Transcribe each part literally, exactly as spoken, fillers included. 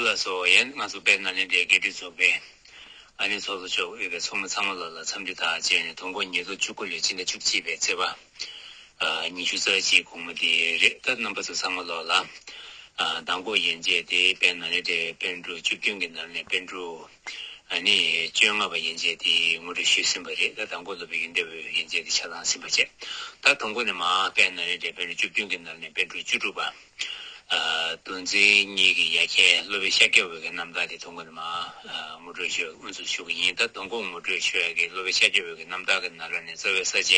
ལ་སོགས་ཡན་ང་ཚོ་དཔལ་ནཱ་ལེནྡྲའི་དགེ་འདུན་ཚོགས་པའི་ཨ་ནི་ཚོགས་གཙོ་མཆོག་དབུས་པའི་ཚོགས་མི་ཚང་མ་ལོ་ལ་འཚམས་འདྲི་དང་བཅས་ནས་དོ་དགོང་ཉིས་སྟོང་བཅུ་དགུ་ལོའི་ཕྱི་ཟླ་བཅུ་གཅིག་པའི་ཚེས་པ་ཨ་ཉི་ཤུ་རྩ་གཅིག་དགོང་མོ་དེ་རེད། ད་རྣམ་པ་ཚོ་ཚང་མ་ལོ་ལ་ཨ་མདང་དགོང་ཡན་ཆད་དེ་དཔལ་ནཱ་ལེནྡྲའི་པཎ་གྲུབ་བཅུ་བདུན་གྱི་ནང་ནས་པཎ་གྲུབ་ཨ་ནི་བཅོ་ལྔ་པ་ཡན་ཆད་དེ་ངོ་སྤྲོད་ཞུས་ཟིན་པ་རེད། ད་མདང་དགོང་སློབ་དཔོན་ཡོན་ཏན་འོད་ཡན་ཆད་དེ་ཆ་ཚང་ཟིན་པ་བྱས། ད་དང་པོ་ནས་མར་དཔལ་ནཱ་ལེནྡྲའི་པཎ་གྲུབ་བཅུ་བདུན་གྱི་ནང་ནས་པཎ་གྲུབ་བཅུ་དྲུག་པ། ཨ་མདོ་འཛིན་གཉིས་ཀྱི་ཡ་གྱལ་སློབ་དཔོན་ཤཱཀྱ་འོད་ཀྱི་རྣམ་ཐར་དེ་དང་པོ་ནས་མར་ཨ་ངོ་སྤྲོད་ཞུ་དབུ་འཛུགས་ཞུ་གི་ཡིན། ད་དང་པོ་ངོ་སྤྲོད་ཞུ་ཡ་གི་སློབ་དཔོན་ཤཱཀྱ་འོད་ཀྱི་རྣམ་ཐར་གྱི་ནང་ལོགས་ནས་རྩ་བའི་ས་བཅད་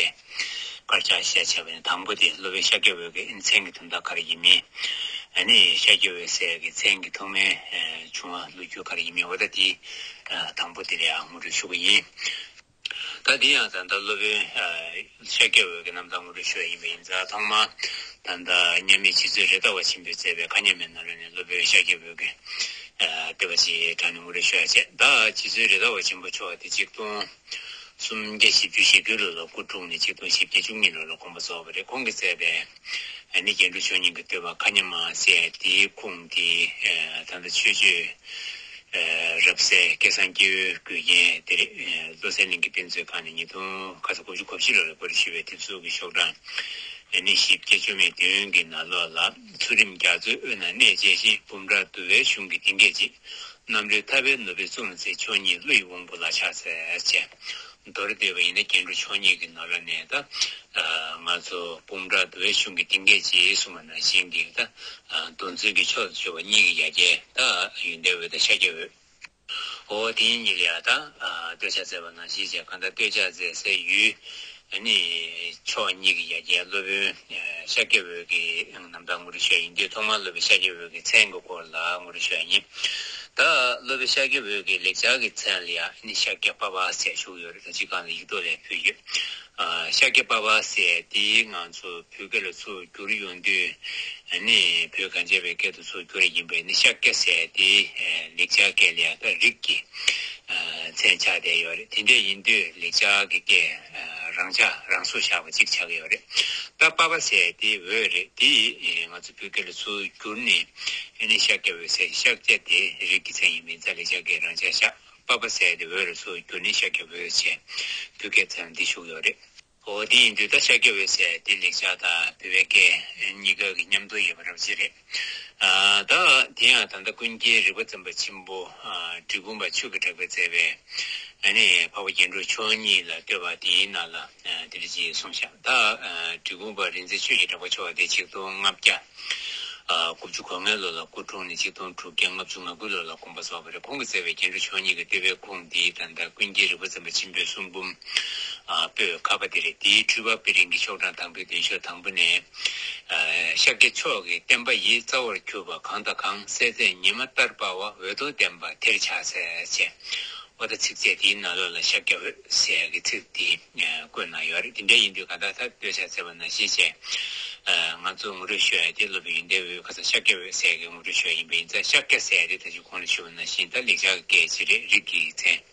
དཀར་ཆག་ཤས་ཆགས་པ་ཡིན། དང་པོ་དེ་སློབ་དཔོན་ཤཱཀྱ་འོད་ཀྱི་མཚན་གྱི་དོན་དག་ག་རེ་ཡིན་མིན། ཨ་ནི་ཤཱཀྱ་འོད་ཟེར་ཡ་གི་མཚན་གྱི་ཐོག་མའི་ཨ་བྱུང་བ་ལོ་རྒྱུས་ག་རེ་ཡིན་མིན། འོ་ད་དེ་ཨ་དང་པོ་དེ་ལ་ཡང་ངོ་སྤྲོད་ཞུ་གི་ཡིན། ད་འདི་ཡང་ད་ལྟ་སློབ་དཔོན་ཨ་ཤཱཀྱ་འོད་ཀྱི་རྣམ་ཐར་ངོ་སྤྲོད་ཞུ་བ་ཡིན་པ་ཡིན་ཙང་། ཐོག་མར་ད་ལྟ་མཉམ་མེད་རྗེ་བཙུན་རེད་མདའ་བ་ཆེན་པོས་མཛད་པའི་མཁའ་མཉམ་པའི་ནང་ལོགས་ནས་སློབ་དཔོན་ཤཱཀྱ་འོད་ཀྱི་ཨ་བསྟོད་པ་ཞིག་དྲངས་ནས་ངོ་སྤྲོད་ཞུ་ཡ་བྱས། ད་རྗེ་བཙུན་རེད་མདའ་བ་ཆེན་པོ་མཆོག་དེ་ཆིག་སྟོང་སུམ་བརྒྱ་བཞི་བཅུ་ཞེ་དགུ་ལོ་ལ་སྐུ་འཁྲུངས་ནས་ཆིག་སྟོང་བཞི་བརྒྱ་བཅུ་གཉིས་ལོ་ལ་དགོངས་པ་རྫོགས་པ་རེད། ཁོང་གིས་མཛད་པའི་ཨ་ནི་རྒྱན་དྲུག་མཆོག་གཉིས་ཀྱི་བསྟོད་པ་མཁའ་མཉམ་མ་ཟེར་དེའི་ཁུངས་དེ་ཨ་ད་ལྟ་ཆོས་སྤྱོད་ཨ་རབ་གསལ་སྐལ་བཟང་སྐྱེས་བུའི་མགུལ་རྒྱན་དེ་རེད། ཨ་བློ་གསལ་གླིང་གི་དཔེ་མཛོད་ཁང་ནས་ཉིས་སྟོང་ཁ་ས་དགུ་བཅུ་གོ་བཞི་ལོ་ལ་པར་ཞུས་པའི་དེབ་གཟུགས་ཀྱི་ཤོག་གྲངས་ཨ་ནི་བཞི་བརྒྱ་བཅུ་མེད་བདུན་གྱི་ནང་ལོགས་ལ། ཚུལ་ཁྲིམས་རྒྱ་མཚོའི་དབུས་ན་གནས་བཅས་ཤིང་། འབུམ་ཕྲག་འདུ་བའི་གཞུང་གི་གཏིང་སྐད་ཅིག། རྣམ་རོལ་ཐར་པའི་ནུས་པས་བཙུན་ལ་བརྩེ། མཆོག་ཉིད་ཀླུ་ཡི་དབང་པོ་ལ་ཕྱག་འཚལ་ཅེས། མདོར་བསྡུས་པ་ཡིན་ན་རྒྱན་དྲུག་མཆོག་གཉིས་ཀྱི་ནང་ལོགས་ནས་ད་ཨ་ང་ཚོ་འབུམ་ཕྲག་འདུ་བའི་གཞུང་གི་གཏིང་སྐད་ཅིག་གསུངས་པ་ནང་བཞིན་གྱི་ད་ཨ་མདོ་འཛིན་གྱི་མཆོག་ཏུ་གྱུར་པ་གཉིས་ཀྱི་ཡ་གྱལ་ད་ཡོན་ཏན་འོད་དང་ཤཱཀྱ་འོད། འོ་དེ་གཉིས་ལ་ཡ་ད་ཨ་བསྟོད་ཕྱག་མཛད་པ་ནང་བཞིན་བྱས། གང་ལྟར་བསྟོད་ཕྱག་མཛད་སའི་ཡུལ་ཨ་ནི་ཕྱོགས་གཉིས་ཀྱི་ཡ་གྱལ་སློབ་དཔོན་ཨ་ཤཱཀྱ་འོད་ཀྱི་རྣམ་ཐར་ངོ་སྤྲོད་ཞུ་ཡ་ཡིན་དུས། ཐོག་མར་སློབ་དཔོན་ཤཱཀྱ་འོད་ཀྱི་མཚན་གྱི་སྐོར་ལ་ངོ་སྤྲོད་ཞུ་ཡ་ཡིན། ད་སློབ་དཔོན་ཤཱཀྱ་འོད་ཀྱི་ལེགས་སྦྱར་གྱི་མཚན་ལ་ཡ་ཨ་ནི་ཤཱཀྱ་པ་པ་ཟེར་ཞུ་གི་ཡོད་རེད། ད་ཅི་གང་ལ་ཡིག་ཐོག་ལ་ཕུལ་ཡོད། ཨ་ཤཱཀྱ་པ་པ་ཟེར་དེ་ང་ཚོ་བོད་སྐད་ལ་ཚུར་བསྒྱུར་ཡོང་དུས་ཨ་ནི་བོད་གངས་ཅན་པའི་སྐད་དུ་ཚུར་བསྒྱུར་ཡིན་པས་ནི། ཤཱཀྱ་ཟེར་དེ་ཨ་ལེགས་སྦྱར་སྐད་ལ་ཡ་ད་རིགས་ཀྱི་ཨ་མཚན་ཆགས་བསྡད་ཡོད་རེད། དེ་འདྲ་ཡིན་དུས་ལེགས་སྦྱར་གྱི་སྐད་ཨ་རང་ཆ་རང་སོར་བཞག་པ་གཅིག་ཆགས་ཀྱི་ཡོད་རེད། ད་པ་པ་ཟེར་དེ་འོད་རེད། དེ་ཨ་ང་ཚོ་བོད་སྐད་ལ་ཚུར་བསྒྱུར་ནས་ཨ་ནི་ཤཱཀྱ་འོད་ཟེར། ཤཱཀྱ་དེ་རིགས་ཀྱི་མཚན་ཡིན་པ་ཡིན་ཙང་ལེགས་སྦྱར་སྐད་རང་ཆ་བཞག། པ་པ་ཟེར་དེ་འོད་ལ་ཚུར་བསྒྱུར་ནས་ཤཱཀྱ་འོད་ཅེས་བོད་སྐད་མཚན་འདི་ཞུགས་ཡོད་རེད། འོ་དེ་ཡིན་དུས་ད་ཤཱཀྱ་འོད་ཟེར་དེ་ལེགས་སྦྱར་དང་བོད་པའི་སྐད་གཉིས་ཀ་གི་མཉམ་དུ་ཡོད་པ་རབ་ཅིག་རེད། ཨ་ད་དེ་ཡང་ད་ལྟ་ཀུན་མཁྱེན་རིག་པ་འཛིན་པ་ཆེན་པོ་ཨ་འབྲི་གུང་པ་ཆོས་ཀྱི་གྲགས་པས་མཛད་པའི་ཨ་ནི་འཕགས་པ་རྒྱན་དྲུག་མཆོག་གཉིས་ལ་བསྟོད་པ་དེའི་ནང་ལ་ཨ་དེ་འདྲ་ཅིག་གསུངས་ཤག། ད་ཨ་འབྲི་གུང་པ་རིག་འཛིན་ཆོས་ཀྱི་གྲགས་པ་མཆོག་དེ་ཆིག་སྟོང་ལྔ་བརྒྱ་ཨ་དགུ་བཅུ་གོ་ལྔའི་ལོ་ལ་སྐུ་འཁྲུངས་ནས་ཆིག་སྟོང་དྲུག་བརྒྱ་ལྔ་བཅུ་ང་དགུ་ལོ་ལ་དགོངས་པ་རྫོགས་པ་རེད། ཁོང་གིས་མཛད་པའི་རྒྱན་དྲུག་མཆོག་གཉིས་ཀྱི་བསྟོད་པའི་ཁུངས་འདི་ད་ལྟ་ཀུན་མཁྱེན་རིག་པ་འཛིན་པ་ཆེན་པོའི་གསུང་འབུམ་ཨ་པོད་ཁ་པ་དེ་རེད། དེའི་འཕྲོས་པ་དཔེ་རིང་གི་ཤོག་གྲངས་དང་པོའི་མདུན་ཤོག་དང་པོ་ནས་ཨ་ཤཱཀྱ་མཆོག་གི་བསྟན་པ་ཡི་རྩ་བར་གྱུར་པ་གང་དང་གང་། སྲས་མཛད་ཉི་མ་ལྟར་འབར་བ་འོད་དང་ལྡན་པ་དེར་ཕྱག་འཚལ་ཅེས། འོ་ད་ཚིགས་བཅད་དེའི་ནང་ལོགས་ལ་ཤཱཀྱ་འོད་ཟེར་ཡག་གི་ཚིག་དེ་ཨ་བཀོད་གནང་ཡོད་རེད། དེ་འདྲ་ཡིན་དུས་གང་ལྟར་ད་བསྟོད་ཕྱག་མཛད་པ་ནང་བཞིན་བྱས། ཨ་ང་ཚོ་ངོ་སྤྲོད་ཞུ་ཡ་དེ་སློབ་དཔོན་ཡོན་ཏན་འོད་ཁ་སང་ཤཱཀྱ་འོད་ཟེར་གྱི་ངོ་སྤྲོད་ཞུ་ཡ་ཡིན་པ་ཡིན་ཙང་། ཤཱཀྱ་ཟེར་ཡ་དེ་ད་ཅི་གོང་ལ་ཞུས་པ་ནང་བཞིན་ད་ལེགས་སྦྱར་གྱི་སྐད་ཅིག་རེད། རིགས་ཀྱི་མཚན།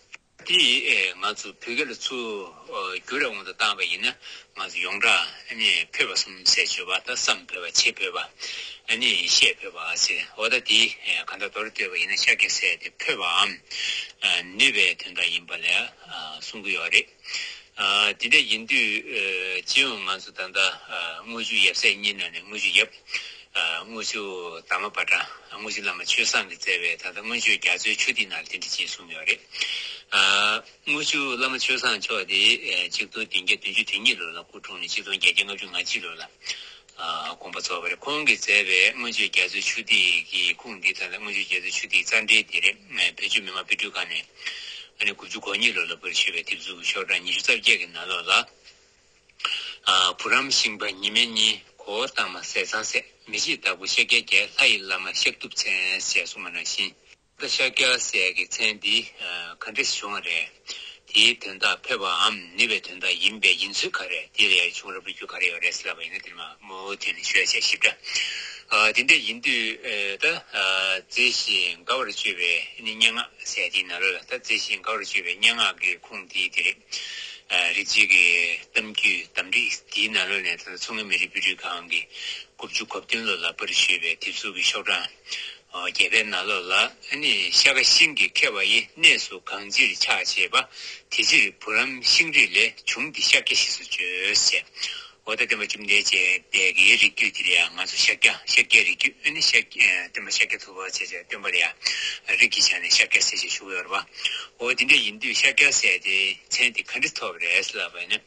དེ་ཨེ་ང་ཚོ་བོད་སྐད་ལ་ཚུར་ཨ་བསྒྱུར་བའི་དབང་དུ་བཏང་བ་ཡིན་ན། ང་ཚོ་ཡོངས་གྲགས་ཨ་ནི་ཕོད་པ་གསུམ་ཟེར་བརྗོད་པ། ད་བསམ་ཕོད་པ། བྱེད་ཕོད་པ། ཨ་ནི་བཤད་ཕོད་པ་ཟེར། འོ་ད་དེ་ཨེ་གང་ལྟར་མདོར་བསྡུས་པ་ཡིན་ན་ཤཱཀྱ་ཟེར་དེ་ཕོད་པའམ་ཨ་ནུས་པའི་དོན་དག་ཡིན་པ་ལ་ཨ་གསུང་གི་ཡོད་རེད། ཨ་དེ་འདྲ་ཡིན་དུས་ཨ་སྤྱི་ཡོངས་ང་ཚོ་ད་ལྟ་ཨ་དངུལ་ཆུ་ཡབ་སྲས་གཉིས་ནང་ནས་དངུལ་ཆུ་ཡབ། ཨ་དངུལ་ཆུ་དར་མ་པ་ཏྲ། དངུལ་ཆུ་བླ་མ་ཆོས་བཟང་གིས་མཛད་པའི་ད་ལྟ་མངོན་སྤྱོད་རྒྱ་མཚོའི་ཆུ་ཐིགས་ནང་ལ་དེ་འདྲ་ཅིག་གསུངས་ཡོད་རེད། ཨ་དངུལ་ཆུ་བླ་མ་ཆོས་བཟང་མཆོག་དེ་ཨ་ཆིག་སྟོང་བདུན་བརྒྱ་བདུན་ཅུ་དོན་གཉིས་ལོ་ལ་སྐུ་འཁྲུངས་ནས་ཆིག་སྟོང་བརྒྱད་བརྒྱ་ལྔ་བཅུ་ང་གཅིག་ལོ་ལ་ཨ་དགོངས་པ་རྫོགས་པ་རེད། ཁོང་གིས་མཛད་པའི་མངོན་སྤྱོད་རྒྱ་མཚོའི་ཆུ་ཐིགས་ཀྱི་ཁུངས་འདི་ད་ལྟ་མངོན་སྤྱོད་རྒྱ་མཚོའི་ཆུ་ཐིགས་རྩ་འགྲེལ་དེ་རེད། བོད་བརྒྱུད་མི་མང་དཔེ་སྐྲུན་ཁང་ནས་ཨ་ནི་དགུ་བཅུ་གོ་གཉིས་ལོ་ལ་པར་ཞུས་པའི་དེབ་གཟུགས་ཀྱི་ཤོག་གྲངས་ཉི་ཤུ་རྩ་བརྒྱད་ཀྱི་ནང་ལོགས་ལ། ཨ་བུ་རམ་ཤིང་པ་ཉི་མའི་གཉིས། གོ་བོ་བཏང་མ་ཟས་གཙང་སྲས། མི་ཕྱེད་བདག་པོ་ཤཱཀྱའི་རྒྱལ། ལྷ་ཡི་བླ་མ་གཤེགས་གཏུབ་མཚན་ཞེས་གསུངས་པ་ནང་བཞིན། ད་ཤཱཀྱ་ཟེར་གྱི་མཚན་འདི་ཨ་ག་འདྲས་བྱུང་བ་རེད། དེའི་དོན་དག་ཕོད་པའམ་ནུས་པའི་དོན་དག་ཡིན་པའི་ཡིན་ཚུལ་ག་རེ། དེ་ལ་ཡང་བྱུང་རབས་ལོ་རྒྱུས་ག་རེ་ཡོད་རེད་ཟེར་ལབ་པ་ཡིན་ན། དེ་ནི་མ་མུ་མཐུད་ནས་ཞུ་ཡ་བྱས། ཞིབ་ཕྲ་ཨ་དེ་འདྲ་ཡིན་དུས་ཨ་ད་ཨ་མཛེས་ཤིང་དགའ་བར་སྤྱོད་པའི་ནི་སྙན་ངག་ཟེར་དེའི་ནང་ལོགས་ལ། ད་མཛེས་ཤིང་དགའ་བར་སྤྱོད་པའི་སྙན་ངག་གི་ཁུངས་དེ་དེ་རེད། ཨ་རིག་བྱེད་ཀྱི་གཏམ་རྒྱུད་དམ་རིགས་དེའི་ནང་ལོགས་ནས་ད་ལྟ་མཚོ་སྔོན་མི་རིགས་དཔེ་སྐྲུན་ཁང་གིས་དགུ་བཅུ་གོ་བདུན་ལོ་ལ་པར་ཞུས་པའི་དེབ་གཟུགས་ཀྱི་ཤོག་གྲངས་ རྒྱལ་པོའི་ནང་ལོགས་ལ་ཨ་ནི་ཤ་ཁ་ཤིང་གིས་ཁེབས་པ་ཡི་གནས་སུ་གང་ཕྱིར་ཆགས་བྱེད་པ། དེ་ཕྱིར་བུ་རམ་ཤིང་རིགས་ལས་བྱུང་སྟེ་ཤཱཀྱ་ཞེས་སུ་བརྗོད་ཟེར། འོ་ད་སྟོན་པ་བཅོམ་ལྡན་འདས་ཀྱི་རིགས་རྒྱུད་དེ་ལ་ཡང་ང་ཚོ་ཤཱཀྱ་ཤཱཀྱའི་རིགས་རྒྱུད་ཨ་ནི་ཤཱཀྱ་སྟོན་པ་ཤཱཀྱ་ཐུབ་པ་བྱས་བྱས་སྟོན་པ་ལ་ཡང་རིགས་ཀྱི་ཆ་ནས་ཤཱཀྱ་ཟེར་ཞེས་ཞུ་གི་ཡོད་རེད་པ། འོ་དེ་འདྲ་ཡིན་དུས་ཤཱཀྱ་ཟེར་དེ་མཚན་དེ་ག་འདྲ་ཐོབ་པ་རེད་ལབ་པ་ཡིན་ན།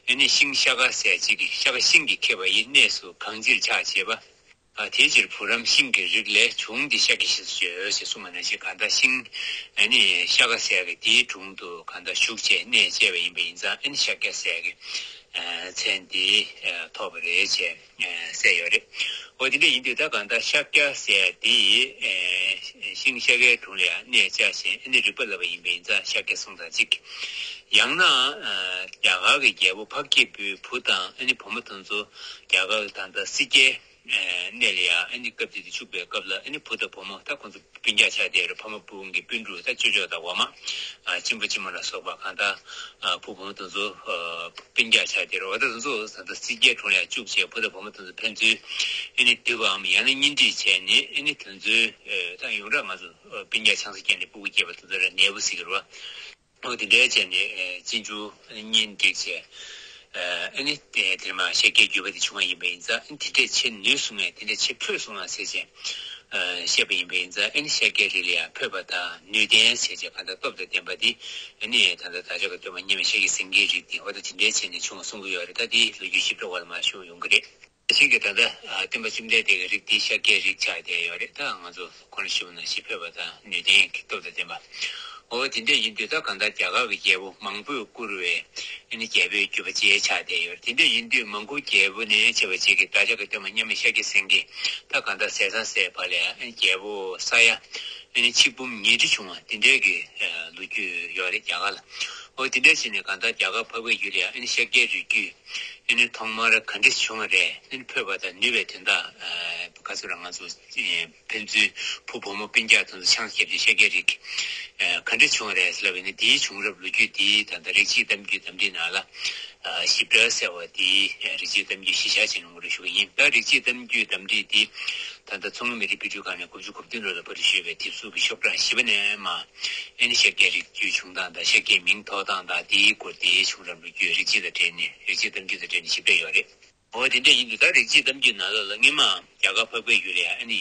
ཨ་ནི་ཤིང་ཤ་ཁ་ཟེར་གཅིག་གིས་ཤ་ཁ་ཤིང་གིས་ཁེབས་པ་ཡི་གནས་སུ་གང་ཕྱིར་ཆགས་བྱེད་པ། ཨ་དེའི་ཕྱིར་བུ་རམ་ཤིང་གི་རིགས་ལས་བྱུང་སྟེ་ཤཱཀྱ་ཞེས་བརྗོད་ཅེས་གསུངས་པ་ནང་བཞིན་གང་ལྟར་ཤིང་ཨ་ནི་ཤ་ཁ་ཟེར་གི་དེའི་དྲུང་དུ་གང་ལྟར་བཞུགས་བྱས་གནས་བཅས་པ་ཡིན་པ་ཡིན་ཙང་ཨ་ནི་ཤཱཀྱ་ཟེར་གི་མཚན་འདི་ཐོབ་པ་རེད་ཅེས་གསལ་ཡོད་རེད། འོ་དེ་འདྲ་ཡིན་དུས་ད་གང་ལྟར་ཤཱཀྱ་ཟེར་དེ་ཤིང་ཤ་ཁའི་དྲུང་ལ་ཡང་གནས་བཅའ་ཞིང་ཨ་ནི་རིག་པ་བསླབ་པ་ཡིན་པ་ཡིན་ཙང་ཤཱཀྱ་གསུངས་དང་གཅིག་ཡང་ན་རྒྱ་གར་གྱི་རྒྱལ་པོ་འཕགས་སྐྱེས་པོའི་བུ་དང་ཨ་ནི་བུ་མོ་དེ་ཚོ་རྒྱ་གར་ད་ལྟ་སྲིད་རྒྱལ་གནས་ལ་ཡང་ཨ་ནི་སྐབས་དེ་དུས་བཅུག་པའི་སྐབས་ལ་ཨ་ནི་བུ་དང་བུ་མོ་ད་ཁོང་ཚོ་སྤུན་ཀྱག་ཆགས་བསྡད་རེད། ཕ་མ་སྤུན་གྱི་སྤུན་གྲོགས་ད་ཅོ་ཅོ་དང་འོག་མ་གཅེན་པོ་གཅེན་མོ་ལ་སོགས་པ་གང་ལྟར་བུ་བུ་མོ་དེ་ཚོ་སྤུན་ཀྱག་ཆགས་བསྡད་རེད། འོ་ད་དེ་ཚོ་ད་ལྟ་སྲིད་རྒྱལ་དྲུང་ལ་བཅུག་བྱས་བུ་དང་བུ་མོ་དེ་ཚོ་ཕན་ཚུན་ཨ་ནི་འདུས་པའམ་ཡང་ན་གཉེན་སྒྲིག་བྱས་ནས་ཨ་ནི་དེ་ཚོའི་ད་ཡོངས་གྲགས་ང་ཚོ་སྤུན་ཀྱག་ཆང་ས་བརྒྱབ་ནས་སྤུ་གུ་སྐྱེས་པ་དེ་ཚོ་ལ་ནད་འབུ་ཟེར་གི་རེད་བ། འོ་དེ་འདྲའི་བྱས་ནས་གཅེན་གཅུང་གཉེན་སྒྲིག་བྱས། ཨ་ནི་དེ་དེར་མ་ཤཱཀྱའི་བརྒྱུད་པ་དེ་བྱུང་བ་ཡིན་པ་ཡིན་ཙང་ཨ་ནི་དེ་འདྲས་བྱེད་ནུས་སོང་ངས་དེ་འདྲས་བྱེད་ཕོད་སོང་ང་ཟེར་བྱས་བཤད་པ་ཡིན་པ་ཡིན་ཙང་ཨ་ནི་ཤཱཀྱའི་རིགས་ལ་ཡང་ཕོད་པ་དང་ནུས་ལྡན་བྱས་བྱས་གང་ལྟར་སྟོབས་དང་ལྡན་པ་དེ་ཨ་ནི་ད་ལྟ་བདག་ཅག་གི་སྟོན་པ་མཉམ་མེད་ཤཱཀྱ་སེང་གེའི་རིགས་དེ་འོ་ད་དེ་འདྲས་བྱས་ནས་བྱུང་བ་གསུང་གི་ཡོད་རེད། ད་དེའི་ལོ་རྒྱུས་ཞིབ་ཕྲ་བ་ལ་མ་ཞུ་ཡོང་གི་རེད། ཤིང་གི་ད་ལྟ་སྟོན་པ་བཅོམ་ལྡན་འདས་ཀྱི་རིགས་འདི་ཤཱཀྱའི་རིགས་ཆགས་བསྡད་ཡོད་རེད། ད་ང་ཚོ་ཁོ་རང་ཞུ་བ་ནང་བཞིན་ཕོད་པ་དང་ནུས་ལྡན་གྱི་སྟོབས་དང་ལྡན་པ། འོ་དེ་འདྲ་ཡིན་དུས་ད་གང་ལྟར་རྒྱ་གར་གྱི་རྒྱལ་པོ་མང་པོས་བཀུར་བའི་ཨ་ནི་རྒྱལ་པོའི་བརྒྱུད་པ་ཅིག་ཆགས་བསྡད་ཡོད་རེད། དེ་འདྲ་ཡིན་དུས་མང་པོ་རྒྱལ་པོ་ནས་བྱས་པ་ཅིག་གིས་བདག་ཅག་གི་སྟོན་པ་མཉམ་མེད་ཤཱཀྱ་སེང་གེ་ད་གང་ལྟར་ཟས་གཙང་ཟས་པ་ལས་ཨ་ནི་རྒྱལ་པོ་ས་ཡ་ཨ་ནི་ཆིག་འབུམ་ཉིས་ཁྲི་བྱུང་བ་དེ་འདྲའི་གི་ལོ་རྒྱུས་ཡོད་རེད་རྒྱ་གར་ལ། འོ་དེ་འདྲ་བྱས་ནས་གང་ལྟར་རྒྱ་གར་འཕགས་པའི་ཡུལ་ལ་ཨ་ནི་ཤཱཀྱའི་རིགས་རྒྱུད། ཨ་ནི་ཐོག་མར་ག་འདྲ་བྱུང་བ་རེད། ཨ་ནི་ཕོད་པ་དང་ནུས་པའི་དོན་དག་ག་ཚོད་ར་ང་ཚོ་ཕན་ཚུན་བུ་བུ་མོ་སྤུན་ཀྱག་དེ་ཚོ་ཆང་བརྒྱབ་ཀྱི་ཤཱཀྱའི་རིགས་ག་འདྲ་བྱུང་བ་རེད་ཟེར་ལབ་ཡིན་ན། དེའི་བྱུང་རབས་ལོ་རྒྱུས་དེ་ད་ལྟ་རིགས་གཅིག་གཏམ་རྒྱུད་དམ་བསྒྲིགས་ནང་ལ་ཞིབ་ཕྲ་གསལ་བ་དེ་རིགས་གཅིག་གཏམ་རྒྱུད་གཞི་བཞག་བྱས་ནས་ངོ་སྤྲོད་ཞུ་གི་ཡིན། ད་རིགས་གཅིག་གཏམ་རྒྱུད་དམ་བསྒྲིགས་དེ་ད་ལྟ་མཚོ་སྔོན་མི་རིགས་དཔེ་སྐྲུན་ཁང་ནས་དགུ་བཅུ་གོ་བདུན་ལོ་ལ་པར་སྐྲུན་ཞུས་པའི་དེབ་གཟུགས་ཀྱི་ཤོག་གྲངས་བཞི་པ་ནས་མར་ཨ་ནི་ཤཱཀྱའི་རིགས་རྒྱུད་བྱུང་སྟངས་དང་ཤཱཀྱའི་མིང་ཐོགས་སྟངས་དང་དེའི་སྐོར་དེའི་བྱུང་རབས་ལོ་རྒྱུས་རིགས་གཅིག་དང་འབྲེལ་ནས་རིགས་གཅིག་གཏམ་རྒྱུད་དང་འབྲེལ་ནས་ཞིབ་ཕྲ་ཡོད་རེད། འོ་དེ་འདྲ་ཡིན་དུས་ད་རིགས་གཅིག་གཏམ་རྒྱུད་ནང་ལོགས་ལ་སྔོན་མ་རྒྱ་གར་འཕགས་པའི་ཡུལ་ལ་ཨ་ནི་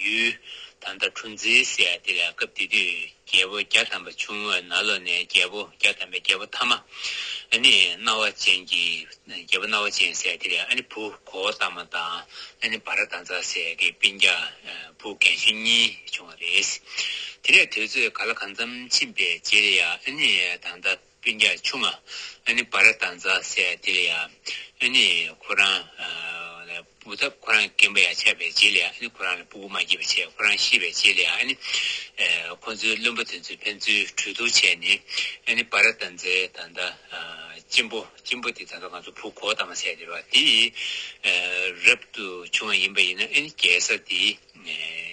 ཡུལ་ད་ལྟ་གྲུ་འཛིན་ཟེར་ཡ་དེ་ལ་སྐབས་དེ་དུས་རྒྱལ་པོ་བརྒྱ་ཐམ་པ་བྱུང་བའི་ནང་ལོགས་ནས་རྒྱལ་པོ་བརྒྱ་ཐམ་པའི་རྒྱལ་པོ་ཐ་མ་ཨ་ནི་སྣང་བ་ཅན་གྱི་རྒྱལ་པོ་སྣང་བ་ཅན་ཟེར་དེ་ལ་ཨ་ནི་བུ་གོའུ་ཏ་མ་དང་ཨ་ནི་བྷ་ར་ཏ་ཛ་ཟེར་གྱི་སྤུན་ཀྱག་བུ་རྒན་གཞོན་གཉིས་བྱུང་བ་རེད། དེ་ནས་དུས་ཚོད་ག་ལ་གང་འཚམ་ཕྱིན་པའི་རྗེས་ལ་ཡང་ཨ་ནི་ད་ལྟ་སྤུན་ཀྱག་ཆུང་ང་ཨ་ནི་བྷ་ར་ཏ་ཛ་ཟེར་དེ་ལ་ཡང་ཨ་ནི་ཁོ་རང་བུ་ཐབ་ཁོ་རང་རྒན་པ་ཡང་ཆགས་པའི་རྗེས་ལ་ཡང་ཨ་ནི་ཁོ་རང་ལ་སྤུ་གུ་མ་སྐྱེས་པ་བྱས། ཁོ་རང་ཤི་བའི་རྗེས་ལ་ཡང་ཨ་ནི་ཁོ་ཚོའི་བློན་པོ་དེ་ཚོས་ཕན་ཚུན་གྲོས་བསྡུར་བྱས་ནས་ཨ་ནི་བྷ་ར་ཏ་ཛའི་ད་ལྟ་གཅེན་པོ་གཅེན་པོ་དེ་ད་ལྟ་ང་ཚོ་བུ་གོའུ་ཏ་མ་ཟེར་དེ་བ་དེ་རབ་ཏུ་བྱུང་བ་ཡིན་པ་ཡིན་ན་ཨ་ནི་རྒྱལ་ས་དེ་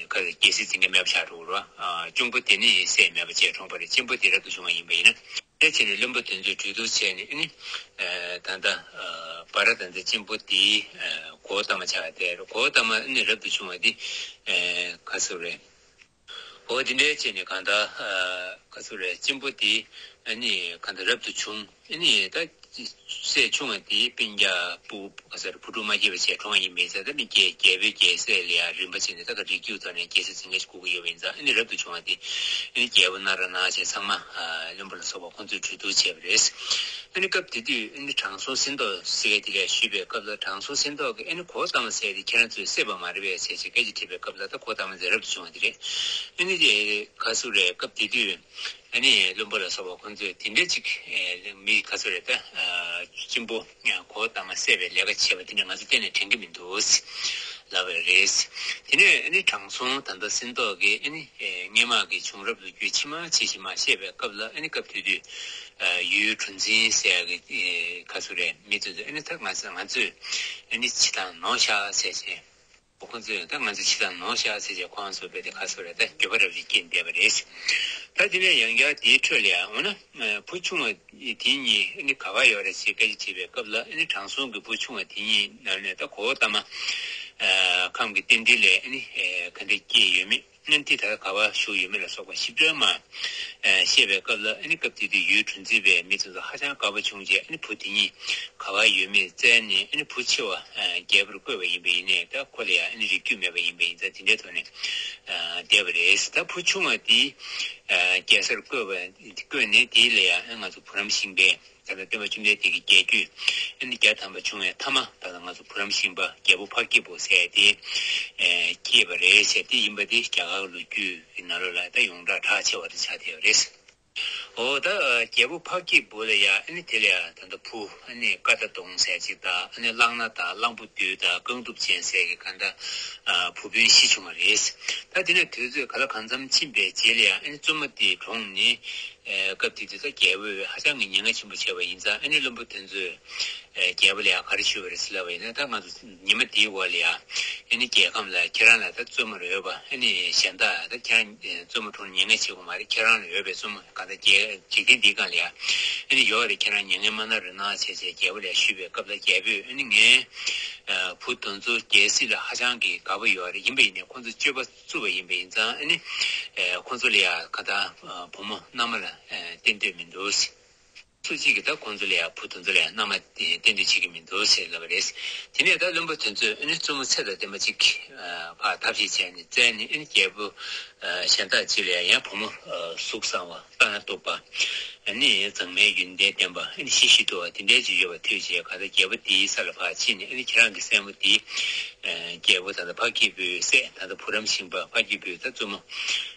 ག་རེ་རྒྱལ་སྲིད་འཛིན་མཁན་མེད་པ་ཆགས་འགྲོ་གི་རེད་བ། གཅུང་པོ་དེ་ནི་སྲས་མེད་པ་བྱས་གྲོངས་པ་རེད། གཅེན་པོ་དེ་རབ་ཏུ་བྱུང་བ་ཡིན་པ་ཡིན་ན། དེ་བྱས་ནས་བློན་པོ་དེ་ཚོས་གྲོས་བསྡུར་བྱས་ནས་ཨ་ནི་ད་ལྟ་བྷ་ར་ཏ་ཛའི་གཅེན་པོ་དེ་གོའུ་ཏ་མ་ཆགས་ཏེ་གོའུ་ཏ་མ་ཨ་ནི་རབ་ཏུ་བྱུང་བ་དེ་ག་ཚོད་རེད། འོ་དེ་འདྲའི་བྱས་ནས་གང་ལྟར་ག་ཚོད་རེད། གཅེན་པོ་དེ་ཨ་ནི་གང་ལྟར་རབ་ཏུ་བྱུང་ཨ་ནི་ད། སྲས་ཆུང་བ་དེའི་སྤུན་ཀྱག་བུ་ག་ཟེར་བུ་ཕྲུག་མ་སྐྱེས་པ་བྱས་གྲོངས་པ་ཡིན་པས་ཟེར། ད་མི་སྐྱེས་རྒྱལ་པོའི་རྒྱལ་སྲས་ལ་ཡང་རིམ་པ་བྱས་ནས་ད་ག་རིགས་རྒྱུད་ཐོག་ནས་རྒྱལ་སྲིད་འཛིན་མཁན་ཞིག་དགོས་ཀྱི་ཡོད་པ་ཡིན་ཙང་ཨ་ནི་རབ་ཏུ་བྱུང་བ་དེ་ཨ་ནི་རྒྱལ་པོ་ནཱ་ར་ནཱ་ཆ་ཚང་མ་བློན་པོ་ལ་སོགས་པ་ཁོང་ཚོས་གྲོས་བསྡུར་བྱས་པ་རེད། ཨ་ནི་སྐབས་དེ་དུས་ཨ་ནི་དྲང་སྲོང་སེང་ཏོག་ཟེར་མཁན་དེ་ལ་ཞུས་པའི་སྐབས་ལ་དྲང་སྲོང་སེང་ཏོག་གིས་ཨ་ནི་གོའུ་ཏ་མ་ཟེར་དེ་ཁྱེད་རང་ཚོས་བསད་པ་མ་རེད་པས་ཟེར་བྱས་སྐད་ཆ་དྲིས་པའི་སྐབས་ལ་ད་གོའུ་ཏ་མ་ཟེར་རབ་ཏུ་བྱུང་བ་དེ་རེད། ཨ་ནི་དེ་ག་ཟེར་རེད། སྐབས་དེ་དུས། ཨ་ནི་བློན་པོ་ལ་སོགས་པ་ཁོང་ཚོས་དེ་འདྲ་ཅིག་མི་ག་ཚོད་རེད་ད། གཅེན་པོ་གོའུ་ཏ་མ་བསད་པའི་ལས་ཀ་བྱས་པ་དེ་འདྲ་ང་ཚོ་གཏན་ནས་དྲན་གྱི་མི་འདུག་ལབ་པ་རེད། དེ་ནས་ཨ་ནི་དྲང་སྲོང་ད་ལྟ་སེང་ཏོག་གིས་ཨ་ནི་སྔོན་མ་གི་བྱུང་རབས་ལོ་རྒྱུས་ཕྱི་མ་ཕྱི་ཕྱི་མ་བཤད་པའི་སྐབས་ལ་ཨ་ནི་སྐབས་དེ་དུས་ཡུལ་གྲུ་འཛིན་ཟེར་ཡག་གི་ག་ཚོད་རེད་མི་དེ་ཚོས་ཨ་ནི་ད་ང་ཚོ་ང་ཚོས་ཨ་ནི་ཕྱི་དང་ནོར་ཤག་ཟེར་བྱས། ཁོ་ཚོས་ད་ང་ཚོ་ཕྱི་དང་ནོར་ཤག་ཟེར་བྱས་ཁོང་ཚོ་བས་དེ་ག་ཚོད་རེད་ད་འགྱོད་པ་རབ་ཅིག་སྐྱེས་བསྡད་པ་རེད། ད་དེ་ནས་ཡང་བསྐྱར་དེའི་ཁྲོད་ལ་ཡང་འོ་ན་བུ་ཆུང་བ་དེ་གཉིས་ཨ་ནི་ག་པར་ཡོད་རེད་ཅེས་སྐད་ཆ་དྲིས་པའི་སྐབས་ལ་ཨ་ནི་དྲང་སྲོང་གི་བུ་ཆུང་བ་དེ་གཉིས་ནང་ནས་ད་གོའུ་ཏ་མ་ ཨ་ཁམས་ཀྱི་རྟེན་འབྲེལ་ལས་ཨ་ནི་ཨེ་ག་འདྲ་སྐྱེས་ཡོད་མེད། ཨ་ནི་དེ་ད་ག་པར་བཞུགས་ཡོད་མེད་ལ་སོགས་པ་ཞིབ་ཕྲ་མར་ཨེ་བཤད་པའི་སྐབས་ལ། ཨ་ནི་སྐབས་དེ་དུས་ཡུལ་དྲུང་འཚོའི་པའི་མི་དེ་ཚོ་ཧ་ཅང་དགའ་པོ་བྱུང་རྗེས། ཨ་ནི་བུ་དེ་གཉིས་ག་པར་ཡོད་མེད་བཙལ་ནས། ཨ་ནི་བུ་ཆེ་བ་ཨེ་རྒྱལ་པོར་བསྐོས་པ་ཡིན་པ་ཡིན་ནའི། ད་ཁོ་ལ་ཡང་ཨ་ནི་རིགས་རྒྱུད་མེད་པ་ཡིན་པ་ཡིན་ཙང་དེ་འདྲའི་ཐོག་ནས་ཨེ་བསྡད་པ་རེད། ད་བུ་ཆུང་བ་དེ་ཨེ་རྒྱལ་སར་བསྐོས་པ་བསྐོས་ནས། དེ་ལ་ཡང་ཨ་ང་ཚོ་བུ་རམ་ཤིང་པའི་ད་ལྟ་སྟོན་པ་བཅོམ་ལྡན་འདས་ཀྱི་རྒྱལ་རྒྱུད་ཨ་ནི་བརྒྱ་ཐམ་པ་བྱུང་བའི་མཐའ་མ། ད་ལྟ་ང་ཚོ་བུ་རམ་ཤིང་པ་རྒྱལ་པོ་འཕགས་སྐྱེས་པོ་ཟེར་དེ་ཨེ་སྐྱེས་པ་རེད་ཟེར། དེ་ཡིན་པ་དེ་རྒྱ་གར་ལོ་རྒྱུས་ཀྱི་ནང་ལོགས་ལ་ད་ཡོངས་གྲགས་གྲགས་ཆེ་བ་དེ་ཆགས་བསྡད་པ་རེད། འོ་ད་རྒྱལ་པོ་འཕགས་སྐྱེས་པོ་ལ་ཡ་ཨ་ནི་དེ་ལ་ཡ་ད་ལྟ་བུ་ཨ་ནི་ཀ་ད་གདོང་ཟེར་ཅིག་དང་། ཨ་ནི་གླང་སྣ་དང་གླང་པོ་བདུད་དང་རྐང་གདུབ་ཅན་ཟེར་གྱི་ག་འདྲ་བུ་སྤུན་བཞི་བྱུང་བ་རེད། ད་དེ་ནས་དུས་ཚོད་ག་ལ་གང་འཚམ་ཕྱིན་པའི་རྗེས་ལ་ཡ་ཨ་ནི་བཙུན་མོ་དེ་གྲོངས་ནས། ཨེ་སྐབས་དེ་དུས་ད་རྒྱལ་པོས་ཧ་ཅང་གི་མྱ་ངན་ཆེན་པོ་བྱས་པ་ཡིན་ཙང་། ཨ་ནི་བློན་པོ་དེ་ཚོས་ཨེ་རྒྱལ་པོ་ལ་ཡང་ག་རེ་ཞུས་པ་རེད་ཟེར་ལབ་པ་ཡིན་ན། ད་ང་ཚོ་ཉི་མ་དེའི་འོག་ལ་ཡང་ཨ་ནི་རྒྱལ་ཁམས་ལ་ཁྱེད་རང་ལ་ད་བཙུན་མོར་འོས་པ་ཨ་ནི་གཞན་དག་ད་ཁྱེད་རང་ཨེ་བཙུན་མོ་གྲོངས་ནས་མྱ་ངན་བྱེད་དགོས་མ་རེད། ཁྱེད་རང་ལ་འོས་པའི་བཙུན་མོ་གང་ལྟར་རྒྱལ་འཇིག་རྟེན་འདིའི་སྒང་ལ་ཡང་ཨ་ནི་ཡོད་རེད། ཁྱེད་རང་མྱ་ངན་མ་གནང་རོགས་གནང་བྱས་བྱས་རྒྱལ་པོ་ལ་ཞུས་པའི་སྐབས་ལ། རྒྱལ་པོས་ཨ་ནི་ངའི་ཨ་བུ་དེ་ཚོ་རྒྱལ་སྲིད་ལ་ཧ་ཅང་གི་དགའ་པོ་ཡོད་རེད། ཡིན་པ་ཡིན་ནའི་ཁོང་ཚོ་སྤྱོད་པ་བཙུགས་པ་ཡིན་པ་ཡིན་ཙང་། ཨ་ནི་ཨེ་ཁོང་ཚོ་ལ་ཡང་ག་ད་ཨ་བུ་མོ་མནའ་མ་ལ་ཨེ་བསྟེན་འདོད་མི་འདུག་ཟེར། སུ་གཅིག་གིས་ད་ཁོང་ཚོ་ལ་ཡང་བུ་དེ་ཚོ་ལ་ཡང་མནའ་མ་བསྟེན་འདོད་བྱེད་ཀྱི་མི་འདུག་ཟེར་ལབ་པ་རེད། དེ་ནས་ད་བློན་པོ་དེ་ཚོས་ཨ་ནི་བཙུན་མོ་ཚེ་དང་ལྡན་པ་གཅིག་ཨ་ཕར་ཐབས་ཤེས་བྱས་ནས་བཙལ་ནས། ཨ་ནི་རྒྱལ་པོ་ཨ་གཞན་དག་ཅིག་ལ་ཡང་ཡང་བུ་མོ་ཨ་གཟུགས་བཟང་བ། ལྟ་ན་སྡུག་པ། ཨ་ནི་མཛངས་མའི་ཡོན་ཏན་ལྡན་པ། ཨ་ནི་ཤེས་བཞིན་དུ་བ་དེ་འདྲའི་ཅིག་ཡོད་པ་ཐོས་བྱས། ག་ད་རྒྱལ་པོ་དེའི་ས་ལ་ཕར་ཕྱིན་ནས། ཨ་ནི་ཁྱེད་རང་གི་སྲས་མོ་དེ་ཨ་རྒྱལ་པོ་ད་ལྟ་འཕགས་སྐྱེས་པོའི་སྲས། ད་ལྟ་བུ་རམ་ཤིང་པ་འཕགས་སྐྱེས་པོའི་ད་བཙུན་མོ་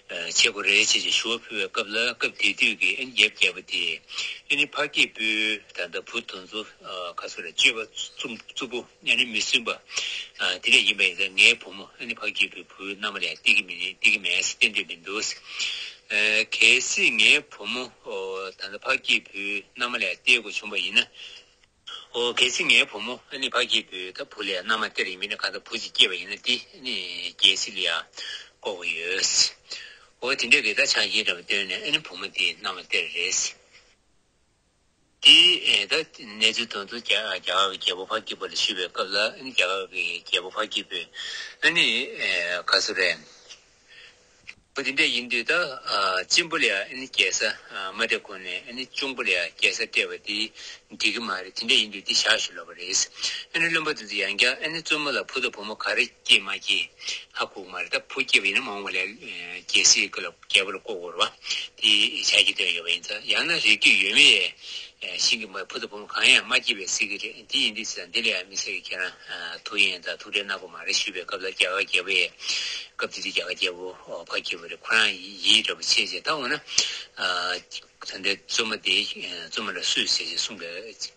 ཨ་བྱེད་དགོས་རེད་ཅེས་ཞུ་བ་ཕུལ་བའི་སྐབས་ལ། སྐབས་དེ་དུས་ཀྱི་ཨ་ནི་ཡབ་རྒྱལ་པོ་དེས་ཨ་ནི་འཕགས་སྐྱེས་པོའི་ད་ལྟ་བུ་དེ་ཚོ་ཨ་ག་ཟེར་རེད། སྤྱོད་པ་རྩུབ་རྩུབ་པོ། ཨ་ནི་མི་བསྲུན་པ་ཨ་དེ་འདྲ་ཡིན་པ་ཡིན་ཙང་། ངའི་བུ་མོ་ཨ་ནི་འཕགས་སྐྱེས་པོའི་བུའི་མནའ་མ་ལ་ཡང་སྟེར་གྱི་མི་རེད། སྟེར་གྱི་མེད་ཟེར། བསྟེན་འདོད་མི་འདུག་ཟེར། ཨ་གལ་སྲིད་ངའི་བུ་མོ་ཨོ་ད་ལྟ་འཕགས་སྐྱེས་པོའི་མནའ་མ་ལ་ཡང་སྟེར་དགོས་བྱུང་བ་ཡིན་ན། ཨོ་གལ་སྲིད་ངའི་བུ་མོ་ཨ་ནི་འཕགས་སྐྱེས་པོའི་ད་བུ་ལ་ཡང་མནའ་མ་སྟེར་ཡིན་པ་ཡིན་ན། གང་ལྟར་བུ་གཅིག་སྐྱེས་པ་ཡིན་ན། དེ་ཨ་ནི་རྒྱལ་སྲིད་ལ་ཡང་བསྐོ་དགོས་ཡོད་ཟེར། ཨོ་དེ་འདྲ་གི་ད་ཆ་རྐྱེན་འདྲ་པོ་བཏོན་ནས། ཨ་ནི་བུ་མོ་དེ་མནའ་མ་སྟེར་རེད་ཟེར། དེ་ཨེ་ད་གནས་ཚུལ་དེ་ཚོ་རྒྱ་རྒྱ་གར་གྱི་རྒྱལ་པོ་འཕགས་སྐྱེས་པོ་ལ་ཞུས་པའི་སྐབས་ལ། ཨ་ནི་རྒྱ་གར་གྱི་རྒྱལ་པོ་འཕགས་སྐྱེས་པོས་ཨ་ནི་ཨེ་ག་ཟེར་རེད། ཨོ་དེ་འདྲ་ཡིན་དུས་ད་ཨ་གཅེན་པོ་ལ་ཡང་ཨ་ནི་རྒྱལ་ས་ཨ་མ་སྤྲད་གོང་ནས། ཨ་ནི་གཅུང་པོ་ལ་ཡང་རྒྱལ་ས་སྤྲད་པ་དེ་འགྲིག་གི་མ་རེད། དེ་འདྲ་ཡིན་དུས་དེ་བཞག་ཞུ་ལབ་པ་རེད། ཨ་ནི་བློན་པོ་དེ་ཚོ་ཡང་བསྐྱར་ཨ་ནི་བཙུན་མོ་ལ་བུ་དང་བུ་མོ་ག་རེ་སྐྱེས་མ་སྐྱེས་ཧ་གོ་གི་མ་རེད། ད་བུ་སྐྱེས་པ་ཡིན་ན་མ་འོངས་པ་ལ་ཨ་རྒྱལ་སྲིད་ཀྱི་ལ་རྒྱལ་པོ་ལ་བསྐོ་དགོས་རེད་པ། དེ་ཆ་རྐྱེན་བཏོན་ཡོད་པ་ཡིན་ཙང་། ཡང་ན་རིགས་རྒྱུད་ཡོད་མེད་ཨེ་ཤེས་ཀྱི་མ། བུ་དང་བུ་མོ་གང་ཡང་མ་སྐྱེས་པའི་སྲིད་ཀྱི་རེད། དེ་ཡིན་དུས་ཙང་འདི་ལ་ཡང་དམིགས་བསལ་གྱི་ཁྱེད་རང་ཨ་ཐུགས་དབྱེ་དང་ཐུགས་ཁྲལ་གནང་དགོས་མ་རེད་ཞུས་པའི་སྐབས་ལ། རྒྱ་གར་རྒྱལ་པོ་ཡིས་སྐབས་དེ་དུས་རྒྱ་གར་རྒྱལ་པོ་ཨོ་འཕགས་སྐྱེས་པོ་རེད། ཁོ་རང་ཡིད་འདྲ་པོ་བྱས་བྱས། ད་འོ་ན་ཨ་ད་ལྟའི་བཙུན་མོ་དེ་ཨ་བཙུན་མོ་ལ་སུས་ཟེར་བྱས་གསུངས་པ་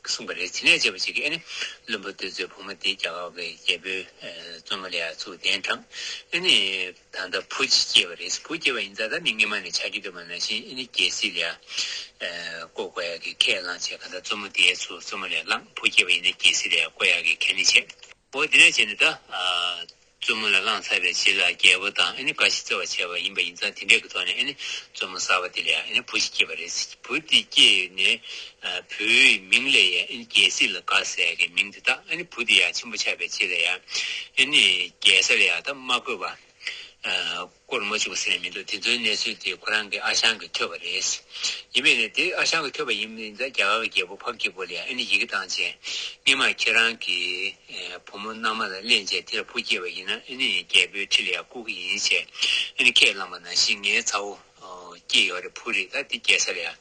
གསུངས་པ་རེད། དེ་ནས་བྱས་པ་ཞིག་གིས་ཨ་ནི་བློན་པོ་དེ་ཚོས་བུ་མོ་དེ་རྒྱ་གར་གྱི་རྒྱལ་པོའི་ཨ་བཙུན་མོ་ལ་ཡང་ཚུར་གདན་དྲངས། ཨ་ནི་ད་ལྟ་བུ་གཅིག་སྐྱེས་པ་རེད། བུ་སྐྱེས་པ་ཡིན་ཙང་ད་མི་སྔོན་མ་ནས་ཆ་རྒྱུས་ཡོད་པ་ནང་བཞིན་ཨ་ནི་རྒྱལ་སྲིད་ལ་ཡང་ཨ་བསྐོ་དགོས་ཡག་གི་ཁས་བླངས་བྱས། གང་ལྟར་བཙུན་མོ་དེ་ཚུར་བཙུན་མོ་ལ་ཡང་བླངས། བུ་སྐྱེས་པ་ཡིན་ན་རྒྱལ་སྲིད་ལ་ཡང་བསྐོ་ཡག་གི་ཁས་ལེན་བྱས། འོ་དེ་ནས་བྱས་ནས་ད་ཨ་བཙུན་མོ་ལ་བླངས་ཚར་བའི་རྗེས་ལ་རྒྱལ་པོ་དང་ཨ་ནི་བཀའ་བཞིན་བརྩི་བ་བྱས་པ་ཡིན་པ་ཡིན་ཙང་། དེ་འདྲའི་གི་ཐོག་ནས་ཨ་ནི་བཙུན་མོ་གསར་པ་དེ་ལ་ཡང་ཨ་ནི་བུ་ཞིག་སྐྱེས་པ་རེད། བུ་དེ་སྐྱེས་ནས་ཨ་བུའི་མིང་ལ་ཡང་ཨ་ནི་རྒྱལ་སྲིད་ལ་དགའ་ཟེར་ཡག་གི་མིང་དེ་བཏགས། ཨ་ནི་བུ་དེ་ཡང་ཆེན་པོ་ཆགས་པའི་རྗེས་ལ་ཡང་ཨ་ནི་རྒྱལ་ས་ལ་ཡང་ད་མ་བསྐོས་པ། ཨ་བསྐོར་མ་བཅུག་པ་ཟེར་ཡང་མི་འདུག་དེ་ཚོའི་གནས་ཚུལ་དེ་ཁོ་རང་གི་ཨ་ཞང་གིས་ཐོས་པ་རེད། ཡིན་པས་ནས་དེ་ཨ་ཞང་གིས་ཐོས་པ་ཡིན་ཙང་རྒྱ་གར་གྱི་རྒྱལ་པོ་འཕགས་སྐྱེས་པོ་ལ་ཡང་ཨ་ནི་ཡི་གེ་བཏང་བྱས། སྔོན་མ་ཁྱེད་རང་གིས་ཨ་བུ་མོ་མནའ་མ་ལ་ལེན་བྱས་དེ་ལ་བུ་སྐྱེས་པ་ཡིན་ན་ཨ་ནི་རྒྱལ་པོའི་ཁྲི་ལ་ཡང་བཀུར་གྱི་ཡིན་ཞེས་ཨ་ནི་ཁས་བླངས་པ་ནང་བཞིན། ངའི་ཚ་བོ་ཨོ་སྐྱེས་ཡོད་རེད། བུ་རེད། ད་དེ་རྒྱལ་ས་ལ་ཡང་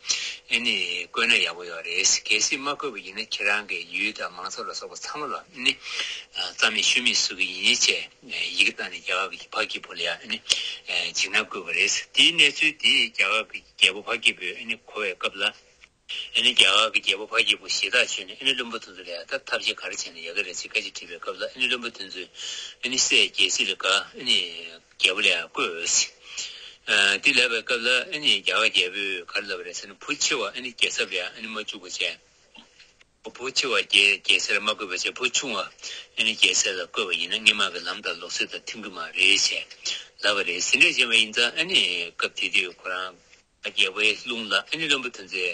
ཨ་ནི་བསྐོས་ན་ཡག་པོ་ཡོད་རེད། གལ་སྲིད་མ་བསྐོས་པ་ཡིན་ན་ཁྱེད་རང་གི་ཡུལ་དང་མང་ཚོགས་ལ་སོགས་པ་ཚང་མ་ལ་ཨ་ནི་ཨ་རྩ་མེད་ཤུལ་མེད་བཟོ་གི་ཡིན་ཞེས་ཡི་གེ་བཏང་ནས་རྒྱ་གར་གྱི་འཕགས་སྐྱེས་པོ་ལ་ཡང་ཨ་ནི་ཨ་འཇིགས་སྣང་བསྐུལ་བ་རེད། དེའི་གནས་ཚུལ་དེ་རྒྱ་གར་གྱི་རྒྱལ་པོ་འཕགས་སྐྱེས་པོས་ཨ་ནི་གོ་བའི་སྐབས་ལ། ཨ་ནི་རྒྱ་གར་གྱི་རྒྱལ་པོ་འཕགས་སྐྱེས་པོ་ཞེ་ཐག་ཆོད་ནས། ཨ་ནི་བློན་པོ་དེ་ཚོ་ལ་ཡང་ད་ཐབས་ཤེས་ག་རེ་བྱས་ན་ཡག་གི་རེད་ཅེས་བཀའ་ཅིག་དྲིས་པའི་སྐབས་ལ། ཨ་ནི་བློན་པོ་དེ་ཚོས་ཨ་ནི་སྲས་རྒྱལ་སྲིད་ལ་དགའ། ཨ་ནི་རྒྱལ་པོ་ལ་ཡང་བསྐོས་ཟེར། ཨ་དེ་ལབ་པའི་སྐབས་ལ་ཨ་ནི་རྒྱ་གར་རྒྱལ་པོས་ག་རེ་ལབ་པ་རེད་ཟེར་ན། བུ་ཆེ་བ་ཨ་ནི་རྒྱལ་ཚབ་ལ་ཡང་ཨ་ནི་མ་བཅུག་པ་བྱས། བུ་ཆེ་བ་རྒྱལ་རྒྱལ་སྲིད་ལ་མ་བསྐོས་པ་བྱས། བུ་ཆུང་བ་ཨ་ནི་རྒྱལ་སྲིད་ལ་བསྐོས་པ་ཡིན་ན་སྔོན་མ་གི་ལམ་དང་ལུགས་སྲོལ་དང་མཐུན་གྱི་མ་རེད་ཅེས་ལབ་པ་རེད། ཟིན་བྲིས་བྱས་པ་ཡིན་ཙང་། ཨ་ནི་སྐབས་དེ་དུས་ཁོ་རང་རྒྱལ་པོའི་རླུང་ལ་ཨ་ནི་བློན་པོ་དེ་ཚོའི་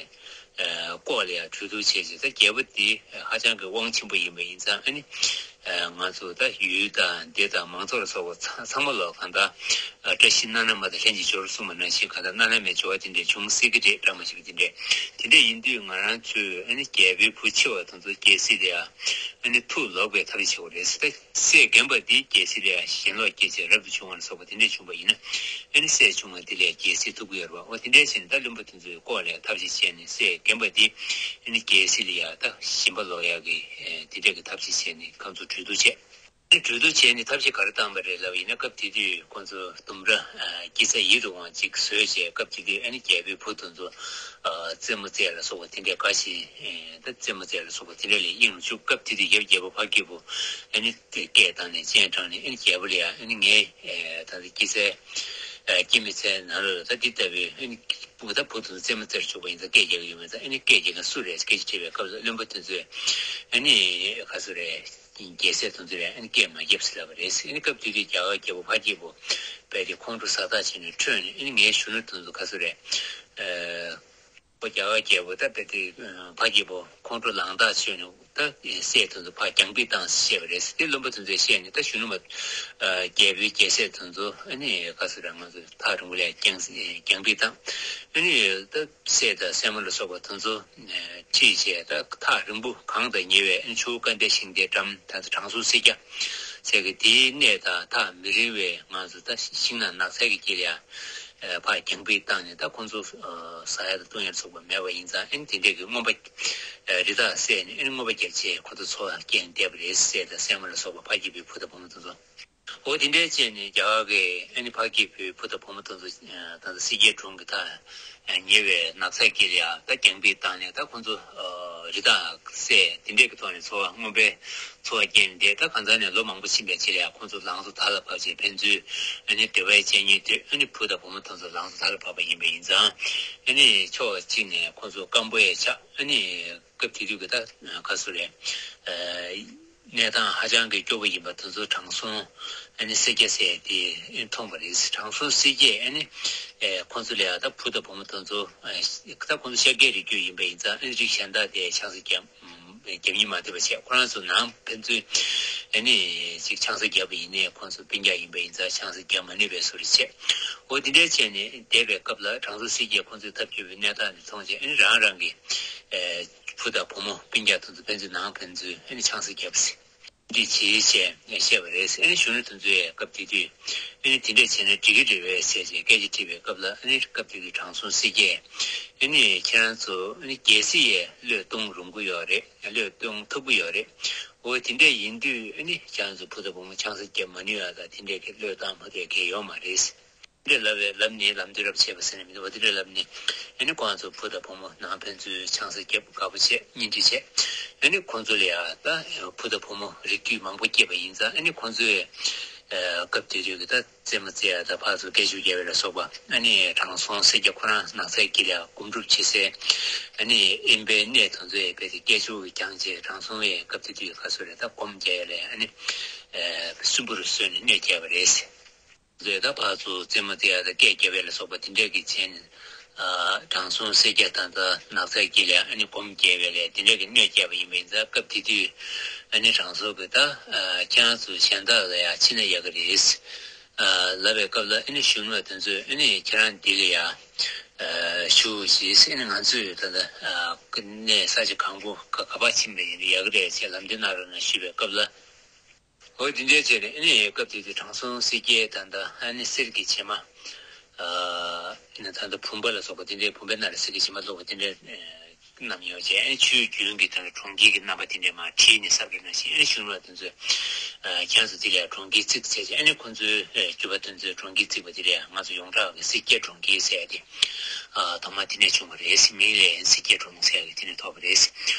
ཨ་ལྐོག་ལ་ཡང་གྲོས་བསྡུར་བྱས་བྱས། ད་རྒྱལ་པོ་དེ་ཧ་ཅང་གི་དབང་ཆེན་པོ་ཡིན་པ་ཡིན་ཙང་། ཨ་ནི་ ང་ཚོ་ད་ཡུལ་དང་སྡེ་དང་མང་ཚོགས་ལ་སོགས་པ་ཚང་ཚང་མ་ལོག་གང་ལྟར་བཀྲ་ཤིས་སྣ་ནམ་དང་ལྷན་ཅིག་འབྱོར་གསུངས་པ་ནང་བཞིན་གང་ལྟར་སྣ་ནམ་མའི་འབྱོར་བ་དེ་འདྲས་འབྱུང་སྲིད་ཀྱི་རེད། སྐར་མ་ཞིག་གི་དེ་འདྲས་དེ་འདྲས་ཡིན་དུས་ང་རང་ཚོས་ཨ་ནི་རྒྱལ་པོའི་བུ་ཆེ་བ་དེ་ཚོ་རྒྱལ་སྲིད་ལ་ཡ་ཨ་ནི་ཐུགས་ལོག་པའི་ཐབས་ཤེས་བྱེད་དགོས་རེད་ཟེར། ད་སྲས་རྒན་པ་འདི་རྒྱལ་སྲིད་ལ་ཡ་ཞེན་ལོག་སྐྱེས་བྱས་རབ་ཏུ་བྱུང་བ་ལ་སོགས་པ་དེ་འདྲས་བྱུང་བ་ཡིན་ན་ཨ་ནི་སྲས་ཆུང་བ་འདི་ལ་ཡ་རྒྱལ་སྲིད་ཐོབ་ཀྱི་ཡོད་རེད་པ། འོ་དེ་འདྲས་བྱས་ནས་ད་བློན་པོ་དེ་ཚོའི་སྐོར་ལ་ཡ་ཐབས་ཤེས་བྱས་ནས་སྲས་རྒན་པ་འདི་ཨ་ནི་རྒྱལ་སྲིད་ལ་ཡ་ད་ཞེན་པ་ལོག་ཡག་གི་དེ་འདྲས་ཀྱི་ཐབས་ཤེས་བྱས་ནས་ཁོང་ཚོ་གྲོས་བསྡུར་བྱས། གྲོས་བསྡུར་བྱས་ནས་ཐབས་ཤེས་ག་རེ་བཏང་པ་རེད་ལབ་ཡིན་ན། སྐབས་དེ་དུས་ཁོང་ཚོ་ལྡུམ་ར་སྐྱིད་ས་ཡིད་དུ་འོང་ཅིག་བཟོས་བྱས། སྐབས་དེ་དུས་ཨ་ནི་རྒྱལ་པོའི་བུ་དེ་ཚོ་རྩེད་མོ་རྩེ་ལ་སོགས་པ་དེ་འདྲས་དགའ་ཞིང་། ད་རྩེད་མོ་རྩེ་ལ་སོགས་པ་དེ་འདྲས་ལ་དབྱིངས་ལ་བཅུག་སྐབས་དེ་དུས་རྒྱལ་པོ་རྒྱལ་པོ་ཕ་སྐྱིད་པོ་ཨ་ནི་སྐད་བཏང་ནས་སྤྱན་དྲངས་ནས་ཨ་ནི་རྒྱལ་པོ་ལ་ཡ་ཨ་ནི་ངའི་ད་ལྟ་སྐྱིད་སའི་སྐྱིད་མི་ཚའི་ནང་ལོགས་ལ་ད་འདི་ལྟ་བུའི་ཨ་ནི་བུ་ད་བུ་དེ་ཚོ་རྩེད་མོ་རྩེ་ལ་བཅུག་པ་ཡིན་ཙང་སྐད་རྒྱག་གི་ཡོད་མེད་ཙང་ཨ་ནི་སྐད་རྒྱག་མཁན་སུ་རེད་སྐད་ཆ་དྲིས་པའི་སྐབས་ལ་བློན་པོ་དེ་ཚོས་ཨ་ནི་ག་ཚོད་རེད། རྒྱལ་སྲས་དེ་ཚོ་ལ་ཨ་ནི་སྐད་མ་རྒྱབ་ཟེར་ལབ་པ་རེད། ཨ་ནི་སྐབས་དེ་དུས་རྒྱ་གར་རྒྱལ་པོ་ཕ་སྐྱིད་པོ་རྦད་དེ་ཁོང་ཁྲོ་ཟ་ཐག་བྱས་ནས་ཁྲོས་ནས་ཨ་ནི་ངའི་གཞོན་ནུ་དེ་ཚོ་ག་ཚོད་རེད། ཨོ་རྒྱ་གར་རྒྱལ་པོ་ད་རྦད་དེ་ཕ་སྐྱིད་པོ་ཁོང་ཁྲོ་ལངས་ཐག་ཆོད་ནས་ད་སྲས་དེ་ཚོ་ཕར་རྒྱང་འབུད་བཏང་ཟེར་བཤད་པ་རེད། དེ་བློན་པོ་དེ་ཚོས་བཤད་ནས་ད་གཞོན་ནུ་མ་རྒྱལ་པོའི་རྒྱལ་སྲས་དེ་ཚོ་ཨ་ནི་ག་ཚོད་རེད། ང་ཚོ་ཐག་རིང་པོ་ལ་རྒྱང་རྒྱང་འབུད་བཏང་། ཨ་ནི་ད་སྲས་དང་སྲས་མོ་ལ་སོགས་པ་དེ་ཚོ་ཁྲིད་བྱས་ད་ཐག་རིང་པོ་གངས་དང་ཉེ་བའི་ཨ་ནི་ཆུ་བོ་སྐར་མདའི་ཞིང་རྟའི་འགྲམ་ད་ལྟ་དྲང་སྲོང་སེར་སྐྱ་ཟེར་གི་དེའི་གནས་དང་ཐག་མི་རིང་བའི་ང་ཚོ་ད་ཤིང་ནགས་ནགས་ཚལ་གྱི་དཀྱིལ་ལ་ཡ་ཕར་རྒྱང་འབུད་བཏང་ནས་ད་ཁོང་ཚོ་ཟ་ཡ་དང་བཏུང་ཡ་ལ་སོགས་པ་མེད་པ་ཡིན་ཙང་ཨ་ནི་དེ་འདྲས་ཀྱི་རྔོན་པ་རི་དྭགས་བསད་ནས་ཨ་ནི་རྔོན་པ་བརྒྱབ་བྱས་ཁོ་ཚོ་འཚོ་བ་སྐྱེལ་ནས་བསྡད་པ་རེད། སྲས་དང་སྲས་མོ་ལ་སོགས་པ་ཕ་སྐྱིད་པོའི་བུ་དང་བུ་མོ་དེ་ཚོ། འོ་དེ་འདྲའི་བྱས་ནས་རྒྱ་གར་གྱི་ཨ་ནི་ཕ་སྐྱིད་པོའི་བུ་དང་བུ་མོ་དེ་ཚོ་ད་ལྟ་སེར་སྐྱའི་གྲོང་གི་ཐག་ཉེ་བའི་ནགས་ཚལ་དཀྱིལ་ལ་ཡ་ད་རྒྱང་འབུད་བཏང་ནས་ད་ཁོང་ཚོ་རི་དྭགས་བསད་དེ་འདྲས་ཀྱི་ཐོག་ནས་འཚོ་བ་རྔོན་པའི་འཚོ་བ་སྐྱེལ་ནས་བསྡད། ད་གང་ཟག་ནས་ལོ་མང་པོ་ཕྱིན་པའི་རྗེས་ལ་ཡ་ཁོང་ཚོ་ལང་ཚོ་དར་ལ་བབས་བྱས་ཕན་ཚུན་ཨ་ནི་འབྲེལ་བའི་བཅའ་སྙིང་དུས་ཨ་ནི་བུ་དང་བུ་མོ་དེ་ཚོ་ལང་ཚོ་དར་ལ་བབས་པ་ཡིན་པ་ཡིན་ཙང་ཨ་ནི་ཕྱོགས་གཅིག་ནས་ཁོང་ཚོ་སྐམ་པོ་ཡ་ཆགས། ཨ་ནི་སྐབས་དེ་དུས་ཀྱི་ད་ག་ཚོད་རེད། གནས་སྟངས་ཧ་ཅང་གི་སྐྱོ་པོ་ཡིན་པ་དེ་ཚོ་དྲང་སྲོང་ཨ་ནི་སེར་སྐྱ་ཟེར་དེ་མཐོང་བ་རེད། དྲང་སྲོང་སེར་སྐྱས་ཨ་ནི་ཁོང་ཚོ་ལ་ཡ་ད་བུ་དང་བུ་མོ་དེ་ཚོ་ད་ཁོང་ཚོ་ཤཱཀྱའི་རིགས་རྒྱུད་ཡིན་པ་ཡིན་ཙང་ཨ་ནི་རིགས་གཞན་དག་དེ་ཆང་ས་བརྒྱབ་རྒྱབ་སྙིང་མ་ཐེབས་པ་བྱས། ཁོ་རང་ཚོ་ནང་ཕན་ཚུན་ཨ་ནི་ཅིག་ཆང་ས་བརྒྱབ་པ་ཡིན་ནའི་ཁོང་ཚོ་སྤུན་ཀྱག་ཡིན་པ་ཡིན་ཙང་ཆང་ས་བརྒྱབ་མ་ནུས་པའི་བཟོ་འདྲ་བྱས། འོ་དེ་འདྲའི་བྱས་ནས་བསྡད་པའི་སྐབས་ལ་དྲང་སྲོང་སེར་སྐྱས་ཁོང་ཚོའི་ཐབས་སྐྱོ་བའི་གནས་སྟངས་དེ་མཐོང་བྱས་ཨ་ནི་རང་རང་གི་བུ་དང་བུ་མོ་སྤུན་ཀྱག་དེ་ཚོ་ཕན་ཚུན་ནང་ཕན་ཚུན་ཨ་ནི་ཆང་ས་བརྒྱབ་ཟིན། འདི་བྱེད་ཅེས་བཤད་པ་རེད། ཨ་ནི་གཞོན་ནུ་དེ་ཚོས་སྐབས་དེ་དུས་ཨ་ནི་དེ་འདྲས་བྱས་ན་འགྲིག་གི་རེད་པས་ཟེར་བྱས་སྐད་ཆ་དྲིས་པའི་སྐབས་ལ་ཨ་ནི་སྐབས་དེ་དུས་དྲང་སྲོང་སེར་སྐྱས་ཨ་ནི་ཁྱེད་རང་ཚོ་ཨ་ནི་རྒྱལ་སྲིད་ཡས་བློས་གཏོང་རུང་གི་ཡོད་རེད། བློས་གཏོང་ཐུབ་ཀྱི་ཡོད་རེད། འོ་དེ་འདྲས་ཡིན་དུས་ཨ་ནི་ཁྱེད་རང་ཚོ་བུ་དང་བུ་མོ་ཆང་ས་བརྒྱབ་མ་ནུས་ཡ་ད་དེ་འདྲས་ཀྱི་བློས་བཏང་མ་ཐུབ་མཁན་ཡོད་མ་རེད། དེ་འདྲ་ལབ་པའི་ལམ་ནི་ལམ་དུས་རབས་ཕྱེད་པ་ཟེར་ནས་མི་འདུག་པ། དེ་འདྲ་ལབ་ནི་ཨ་ནི་ཁོང་ཚོ་བུ་དང་བུ་མོ་ནང་ཕན་ཚུན་ཆང་ས་བརྒྱབ་དགའ་པོ་བྱས་གཉེན་སྒྲིག་བྱས། ཨ་ནི་ཁོང་ཚོ་ལ་ཡ་ད་བུ་དང་བུ་མོ་རིགས་རྒྱུད་མང་པོ་སྐྱེས་པ་ཡིན་ཙང་ཨ་ནི་ཁོང་ཚོས་སྐབས་དེ་དུས་ཀྱི་ད་རྩེད་མོ་རྩེ་ཡ་ད་ཕར་ཚུར་སྐད་ཆ་བརྒྱབ་པ་ལ་སོགས་པ་ཨ་ནི་དྲང་སྲོང་སེར་སྐྱ་ཁོ་རང་ནགས་ཚལ་དཀྱིལ་ལ་སྒོམ་སྒྲུབ་བྱེད་སའི་ཨ་ནི་དབེན་པའི་གནས་དེ་ཚོའི་རྦད་དེ་སྐད་ཅོར་གྱིས་བརྒྱངས་བྱས་དྲང་སྲོང་བས་སྐབས་དེ་དུས་ཁ་སོ་རེ་ད་སྒོམ་རྒྱག་ཡ་ལ་ཨ་ནི་སུན་པོ་རུ་བཟོས་ནས་གནོད་བསྐྱལ་བ་རེད། ཟེར་ད་ཕར་ཚུར་རྩེད་མོ་རྩེ་ཡ་དང་སྐད་རྒྱབ་ཡ་ལ་སོགས་པ་དེ་འདྲ་གི་བྱས་ནས། དྲང་སྲོང་སེར་སྐྱ་ད་ལྟ་ནགས་ཚལ་དཀྱིལ་ལ་ཨ་ནི་སྒོམ་རྒྱག་ཡ་ལ་དེ་འདྲ་གི་གནོད་བསྐྱལ་བ་ཡིན་པ་ཡིན་ཙང་སྐབས་དེ་དུས་ཨ་ནི་དྲང་སྲོང་གིས་ད་ཁྱེད་རང་ཚོ་གཞན་དག་ལ་ཡ་ཕྱིན་ན་ཡག་གི་རེད། ལབ་པའི་སྐབས་ལ་ཨ་ནི་གཞོན་ནུ་དེ་ཚོས་ཨ་ནི་ཁྱེད་རང་འདི་ལ་ཡ་བཞུགས་ཞེས་ཨ་ནི་ང་ཚོས་ད་ལྟ་གནས་ས་ཆ་གང་པོ་ག་ག་པར་ཕྱིན་པ་ཡིན་ན་ཡག་གི་རེད་ཅེས་ལམ་སྟོན་གནང་རོགས་གནང་ཞུས་པའི་སྐབས་ལ། འོ་དེ་འདྲའི་བྱས་ནས་ཨ་ནི་སྐབས་དེ་དུས་དྲང་སྲོང་སེར་སྐྱའི་ད་ལྟ་ཨ་ནི་གསེར་གྱི་བྱེ་མ། ཨ་ནི་ད་ལྟ་བུམ་པ་ལ་སོགས་པ་དེ་འདྲའི་བུམ་པའི་ནང་ལ་གསེར་གྱི་བྱེ་མ་བླུགས་པ་དེ་འདྲའི་བསྣམས་ཡོད་བྱས། ཨ་ནི་ཆུའི་རྒྱུན་གྱི་ད་ལྟ་གྲོང་ཁྱེར་གྱི་རྣམ་པ་དེ་འདྲའི་མར་བྲིས་ནས་གསར་པའི་ནང་བཞིན་ཨ་ནི་གཞོན་ནུ་དེ་ཚོས་ཁྱེད་ཚོ་དེ་ལ་གྲོང་ཁྱེར་བརྩིགས་བྱས་བྱས། ཨ་ནི་ཁོ་ཚོའི་རྒྱུད་པ་དེ་ཚོས་གྲོང་ཁྱེར་བརྩིགས་པ་དེ་ལ་ང་ཚོ་ཡོངས་གྲགས་ཀྱི་སེར་སྐྱའི་གྲོང་ཁྱེར་ཟེར་ཡ་དེ། ཐོག་མ་དེ་ནས་བྱུང་བ་རེད། མིང་ལ་ཡང་སེར་སྐྱའི་གྲོང་ཟེར་ཡ་དེ་ནས་ཐོགས་པ་རེད།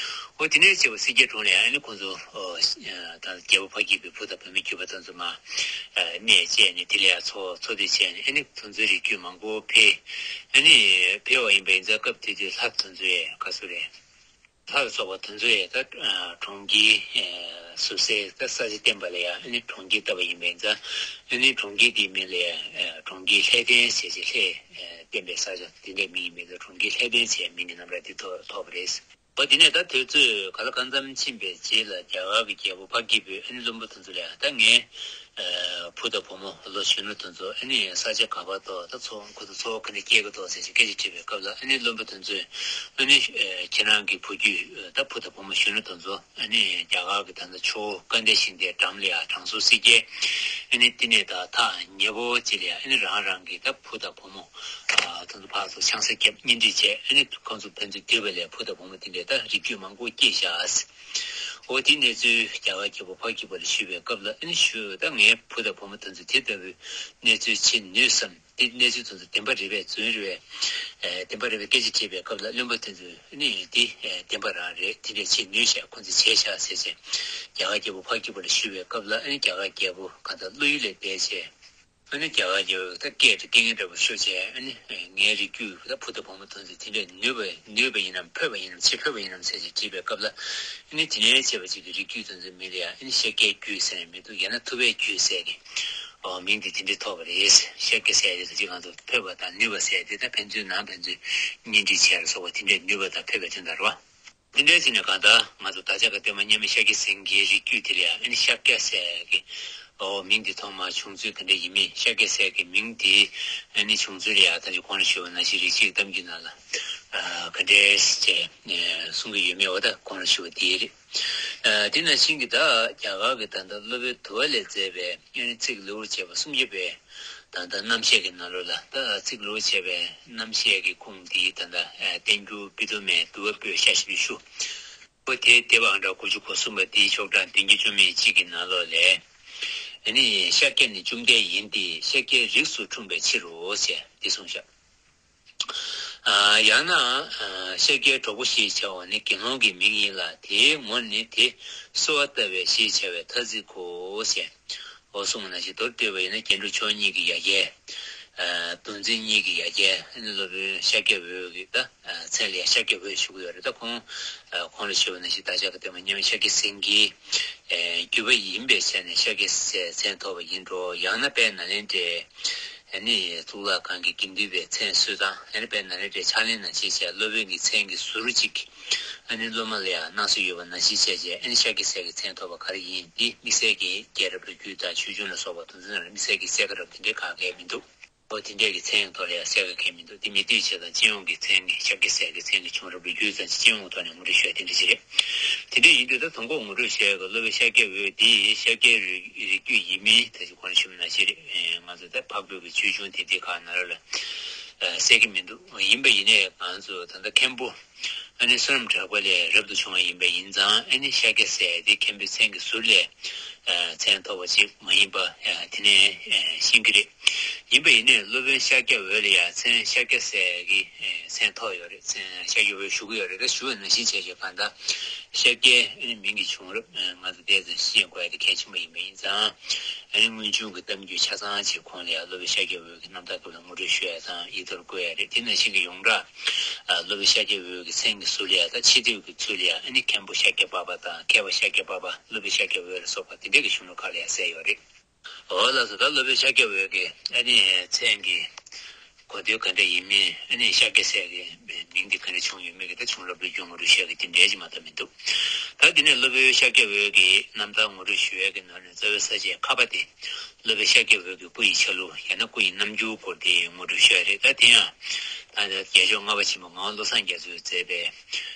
འོ་དེ་ནས་བྱས་པ་སེར་སྐྱའི་གྲོང་ལ་ཡང་ཨ་ནི་ཁོང་ཚོ་ད་རྒྱལ་པོ་ཕ་སྐྱིད་པའི་བུ་དང་བུད་མེད་རྒྱུད་པ་དེ་ཚོ་མར་གནས་བཅས་ནས་དེ་ལ་ཡང་འཚོ་འཚོ་སྡོད་བྱས་ནས་ཨ་ནི་དེ་ཚོའི་རིགས་རྒྱུད་མང་པོ་འཕེལ། ཨ་ནི་འཕེལ་བ་ཡིན་པ་ཡིན་ཙང་སྐབས་དེ་དུས་ལྷ་དེ་ཚོ་ཡང་ག་ཚོད་རེད། ལྷ་ལ་སོགས་པ་དེ་ཚོ་ཡང་ད་གྲོང་ཁྱེར་བཟོ་སའི་ད་ས་ཆ་བསྟན་པ་ལ་ཡང་ཨ་ནི་གྲོང་ཁྱེར་བཏབ་པ་ཡིན་པ་ཡིན་ཙང་ཨ་ནི་གྲོང་ཁྱེར་དེའི་མིང་ལ་ཡང་གྲོང་ཁྱེར་ལྷས་ལྡན་ཞེས་བྱས་ལྷས་བསྟན་པའི་ས་ཆ་དེ་འདྲའི་མིང་ཡིན་པ་ཡིན་ཙང་གྲོང་ཁྱེར་ལྷས་ལྡན་ཞེས་མིང་གི་རྣམ་གྲངས་དེ་ཐོགས་ཐོགས་པ་རེད། འོ་དེ་ནས་ད་དུས་ཚོད་ག་ལ་གང་འཚམ་ཕྱིན་པའི་རྗེས་ལ་རྒྱ་གར་གྱི་རྒྱལ་པོ་འཕགས་སྐྱེས་པོས་ཨ་ནི་བློན་པོ་དེ་ཚོ་ལ་ཡང་ད་ངའི་བུ་དང་བུ་མོ་ལོ་གཞོན་ནུ་དེ་ཚོ་ཨ་ནི་ས་ཆ་ག་པར་འདུག་ད་ཚོ་ཁོ་ཚོ་འཚོ་བ་ག་འདྲ་སྐྱེལ་གྱི་འདུག་ཟེར་ཞིག་སྐད་ཆ་དྲིས་པའི་སྐབས་ལ་ཨ་ནི་བློན་པོ་དེ་ཚོས་ཨ་ནི་ཁྱེད་རང་གི་བུ་རྒྱུད་ད་བུ་དང་བུ་མོ་གཞོན་ནུ་དེ་ཚོ་ཨ་ནི་རྒྱ་གར་གྱི་ད་ལྟ་ཆུ་བོ་ཀ་ན་ཌའི་ཤིང་རྟའི་འགྲམ་ལ་ཡང་དྲང་སྲོང་སྲིད་རྒྱལ་ཨ་ནི་བསྟི་གནས་དང་ཐག་ཉེ་པོ་ཅིག་ལ་ཡང་ཨ་ནི་རང་རང་གི་ད་བུ་དང་བུ་མོ་ཨ་དེ་ཚོ་ཕར་ཚུར་ཆང་ས་བརྒྱབ་གཉེན་སྒྲིག་བྱས། ཨ་ནི་ཁོང་ཚོ་ཕན་ཚུན་འདུས་པ་ལས་བུ་དང་བུ་མོ་དེ་འདྲའི་ད་རིགས་རྒྱུད་མང་པོ་སྐྱེས་བཞག་འོ་དེའི་གནས་ཚུལ་རྒྱ་གར་རྒྱལ་པོ་འཕགས་སྐྱེས་པ་ལ་ཞུས་པའི་སྐབས་ལ་ཨ་ནི་ཞུ་ད་ངའི་བུ་དང་བུ་མོ་དེ་ཚོ་དེ་ལྟ་བུའི་གནས་ཚུལ་བྱེད་ནུས་སམ། དེ་གནས་ཚུལ་དེ་ཚོ་བདེན་པ་རེད་པས་རྫུན་རེད་པས། ཨེ་བདེན་པ་རེད་པས་སྐད་ཆ་དྲིས་པའི་སྐབས་ལ་བློན་པོ་དེ་ཚོས་ཨ་ནི་དེ་ཨེ་བདེན་པ་རང་རེད། དེ་འདྲས་བྱེད་ནུས་ཤག་ཁོང་ཚོས་བྱས་ཤག་ཟེར་བྱས་རྒྱ་གར་རྒྱལ་པོ་འཕགས་སྐྱེས་པ་ལ་ཞུས་པའི་སྐབས་ལ་ཨ་ནི་རྒྱ་གར་རྒྱལ་པོ་གང་ལྟར་བློ་ཡུལ་ལས་འདས་བྱས། ཨ་ནི་རྒྱ་གར་རྒྱལ་པོས་ད་སྐད་དེ་སྐད་ངན་འདྲ་པོ་ཤོར་བྱས། ཨ་ནི་ངའི་རིགས་རྒྱུད་ད་བུ་དང་བུ་མོ་དེ་ཚོ་དེ་འདྲས་ནུས་པ་ནུས་པ་ཡིན་ནམ་ཕོད་པ་ཡིན་ནམ་ཆེ་ཕོད་པ་ཡིན་ནམ་ཟེར་བྱས་དྲིས་པའི་སྐབས་ལ་ཨ་ནི་དེ་ནས་བྱས་པ་ཅིག་གི་རིགས་རྒྱུད་དེ་ཚོའི་མིང་ལ་ཡང་ཨ་ནི་ཤཱཀྱའི་རྒྱུད་ཟེར་ནས་མི་འདུག་ཡང་ན་ཐུབ་པའི་རྒྱུད་ཟེར་གི་ཨོ་མིང་དེ་དེ་འདྲས་ཐོགས་པ་རེད། ཤཱཀྱ་ཟེར་ཡ་དེ་ཅིག་ང་ཚོ་ཕོད་པ་དང་ནུས་པ་ཟེར་ཡ་དེ་ད་ཕན་ཚུན་ནང་ཕན་ཚུན་གཉེན་སྒྲིག་བྱས་ལ་སོགས་པ་དེ་འདྲས་ནུས་པ་དང་ཕོད་པའི་དོན་དག་རེད་བ། དེ་འདྲས་བྱས་ནས་གང་ལྟར་ང་ཚོ་བདག་ཅག་གི་སྟོན་པ་མཉམ་མེད་ཤཱཀྱ་སེང་གེའི་རིགས་རྒྱུད་དེ་ལ་ཡང་ཨ་ནི་ཤཱཀྱ་ཟེར་གི་ཨོ་མིང་དེ་ཐོག་མར་བྱུང་ཚུལ་ག་འདྲས་ཡིན་མིན། ཤཱཀྱ་ཟེར་གི་མིང་དེ་ཨ་ནི་བྱུང་ཚུལ་ལ་ཡང་ད་ཅི་གོང་ལ་ཞུས་པ་ནང་བཞིན་རིགས་གཅིག་གཏམ་རྒྱུད་ནང་ལ་ཨ་ག་འདྲས་བྱས་གསུང་གི་ཡོད་མེད་འོ་ད་གོང་ལ་ཞུས་པ་དེ་རེད། ཨ་དེ་ནང་བཞིན་གྱི་ད་རྒྱ་གར་གྱི་ད་ལྟ་སློབ་དཔོན་དུ་བ་ལས་མཛད་པའི་ཨ་ནི་ཚིག་ལེའུར་བྱས་པ་སུམ་བརྒྱ་པའི་ད་ལྟ་རྣམ་བཤད་ཀྱི་ནང་ལོགས་ལ་ད་ཚིག་ལེའུར་བྱས་པའི་རྣམ་བཤད་ཀྱི་ཁུངས་འདིའི་ད་ལྟ་ཨ་བསྟན་འགྱུར་པི་ཏོ་མའི་དུ་བ་པོད་ཤ་ཞིབ་ཞུ། པོ་དེའི་སྡེ་པ་ཨང་གྲངས་དགུ་བཅུ་གོ་གསུམ་པ་འདིའི་ཤོག་གྲངས་བདུན་བརྒྱ་བཅུ་མེད་གཅིག་གི་ནང་ལོགས་ལས། ཨ་ནི་ཤཱཀྱ་ནི་བཅོམ་ལྡན་ཡིན་ཏེ་ཤཱཀྱའི་རིགས་སུ་འཁྲུངས་པའི་ཕྱིར་རོ་ཞེས་འདི་གསུངས་ཤག་ཨ་ཡང་ན་ཨ་ཤཱཀྱའི་གྲོགས་པོ་ཞེས་བྱ་བ་ནི་དགེ་སློང་གི་མིང་ཡིན་ལ་དེའི་ངོར་ནི་དེ་གསོལ་བ་བཏབ་པས་ཞེས་བྱ་བའི་ཐ་ཚིག་གོ་ཞེས། འོ་གསུངས་པ་ནང་བཞིན་མདོར་བསྡུས་པ་ཡིན་ན་རྒྱན་དྲུག་མཆོག་གཉིས་ཀྱི་ཡ་གྱལ། ཨ་མདོ་འཛིན་གཉིས་ཀྱི་ཡ་གྱལ་ཨ་ནི་སློབ་དཔོན་ཤཱཀྱ་འོད་ཀྱི་ད་ཨ་མཚན་ལ་ཡང་ཤཱཀྱ་འོད་ཞུ་གི་ཡོད་རེད། ད་ཁོང་ཨ་གོང་ལ་ཞུས་པ་ནང་བཞིན་བདག་ཅག་གི་སྟོན་པ་མཉམ་མེད་ཤཱཀྱ་སེང་གེའི་ཨ་བརྒྱུད་པ་ཡིན་པའི་ཆ་ནས་ཤཱཀྱ་ཟེར་མཚན་ཐོབ་པ་ཡིན་འགྲོ། ཡང་ན་དཔལ་ནཱ་ལེནྡྲའི་ཨ་ནི་གཙུག་ལག་ཁང་གི་དགེ་འདུན་པའི་མཚན་གསོལ་སྟངས། ཨ་ནི་དཔལ་ནཱ་ལེནྡྲའི་ཕྱག་ལེན་ནང་ཞེས་བྱ་སློབ་དཔོན་གྱི་མཚན་གྱི་ཟུར་གཅིག་ཨ་ནི་སློབ་མ་ལ་ཡང་གནང་སྲོལ་ཡོད་པ་ནང་བཞིན་བྱས་རྗེས་ཨ་ནི་ཤཱཀྱ་ཟེར་གྱི་མཚན་ཐོབ་པ་ག་རེ་ཡིན། འདི་དམིགས་བསལ་གྱི་རྒྱལ་རབས་ལོ་རྒྱུས་དང་ཆོས་འབྱུང་ལ་སོགས་པ་དེ་ཚོའི་ནང་ལ་དམིགས་བསལ་གྱི་གསལ་ཁ་རབ་དེ་འདྲའི་གང་གལ་མི་འདུག་འོ་དེ་འདྲའི་གི་མཚན་ཡང་ཐོག་ལ་ཡང་གསལ་ཁ་གལ་མི་འདུག་དེ་མི་འདུག་བྱས་ཙང་སྤྱི་ཡོངས་ཀྱི་མཚན་གྱི་ཤཱཀྱ་ཟེར་གྱི་མཚན་གྱི་བྱུང་རབས་ལོ་རྒྱུས་ཙམ་ཞིག་སྤྱི་ཡོངས་ཐོག་ནས་ངོ་སྤྲོད་ཞུ་ཡ་དེ་འདྲ་ཞིག་རེད། དེ་འདྲ་ཡིན་དུས་ད་དང་པོ་ངོ་སྤྲོད་བྱས་ཀྱི་སློབ་དཔོན་ཤཱཀྱ་འོད་འདི་ཤཱཀྱའི་རིགས་རྒྱུད་ཡིན་མིན་ད་ཅི་གོང་ཞུས་པ་ནང་བཞིན་རེད། ང་ཚོ་ད་འཕགས་བོད་ཀྱི་ཆོས་འབྱུང་དེ་འདྲའི་ཁག་ནང་ལ་གསལ་གྱི་མི་འདུག་ཡིན་པ་ཡིན་ནའི་ང་ཚོ་ད་ལྟ་མཁན་པོ་ཨ་ནི་བསོད་ནམས་གྲགས་པ་ལས་རབ་ཏུ་བྱུང་བ་ཡིན་པ་ཡིན་ཙང་ཨ་ནི་ཤཱཀྱ་ཟེར་དེ་མཁན་པོའི་མཚན་གྱི་ཟུར་ལས་མཚན་ཐོབ་པ་ཅིག་མ་ཡིན་པ་དེ་ནས་ཤེས་ཀྱི་རེད། ཡིན་པ་ཡིན་ནའི་སློབ་དཔོན་ཤཱཀྱ་འོད་ལ་ཡང་མཚན་ཤཱཀྱ་ཟེར་གྱི་མཚན་ཐོབ་ཡོད་རེད། མཚན་ཤཱཀྱ་འོད་ཞུ་གི་ཡོད་རེད། ད་ཞུ་བ་ནང་བཞིན་བྱས་བྱས་གང་ལྟར་ཤཱཀྱའི་ཨ་ནི་མིང་གི་བྱུང་རབས་ང་ཚོ་དེ་ཙམ་ཤེས་དགོས་ཡ་དེ་གལ་ཆེན་པོ་ཡིན་པ་ཡིན་ཙང་ཨ་ནི་སྔོན་བྱུང་གི་གཏམ་རྒྱུད་ཆ་ཚང་ཅིག་ཁོང་ལ་ཡང་སློབ་དཔོན་ཤཱཀྱ་འོད་ཀྱི་རྣམ་ཐར་སྐོར་ལ་ངོ་སྤྲོད་ཞུ་ཡ་དང་ཡིག་ཐོག་བཀོད་ཡ་རེད། དེ་ནང་བཞིན་གྱི་ཡོངས་གྲགས་ཨ་སློབ་དཔོན་ཤཱཀྱ་འོད་ཀྱི་མཚན་གྱི་ཟུར་ལ་ཡང་ད་ཕྱི་དུས་ཀྱི་ཚུལ་ལ་ཡང་ཨ་ནི་མཁན་པོ་ཤཱཀྱ་པ་པ་དང་མཁས་པ་ཤཱཀྱ་པ་པ་སློབ་དཔོན་ཤཱཀྱ་འོད་ལ་སོགས་པ་དེ་འདྲ་གི་གཞུང་ལུགས་ཁག་ལ་ཡང་གསལ་ཡོད་རེད། འོ་ལགས་སོ། ད་སློབ་དཔོན་ཤཱཀྱ་འོད་ཀྱི་ཨ་ནི་མཚན་གྱི་གོ་དོན་ག་འདྲ་ཡིན་མིན་ཨ་ནི་ཤཱཀྱ་ཟེར་གི་མིང་འདི་ག་འདྲ་བྱུང་ཡོད་མེད་ཀྱི་ད་བྱུང་རབས་ལོ་རྒྱུས་ངོ་སྤྲོད་ཞུ་ཡ་གི་དེ་འདྲའི་ཅིག་མ་གཏོགས་མི་འདུག་ད་དེ་ནས་སློབ་དཔོན་ཤཱཀྱ་འོད་ཀྱི་རྣམ་ཐར་ངོ་སྤྲོད་ཞུ་ཡ་གི་ནང་ནས་རྩ་བའི་ས་བཅད་ཁ་པ་དེ་སློབ་དཔོན་ཤཱཀྱ་འོད་ཀྱི་སྐུ་ཡི་ཆ་ལུགས་ཡང་ན་སྐུ་ཡི་རྣམ་འགྱུར་སྐོར་དེ་ངོ་སྤྲོད་ཞུ་ཡ་རེད། ད་དེ་ཡང་ད་རྒྱལ་མཆོག་ལྔ་པ་ཆེན་པོ་ངག་དབང་བློ་བཟང་རྒྱ་མཚོས་མཛད་པའི་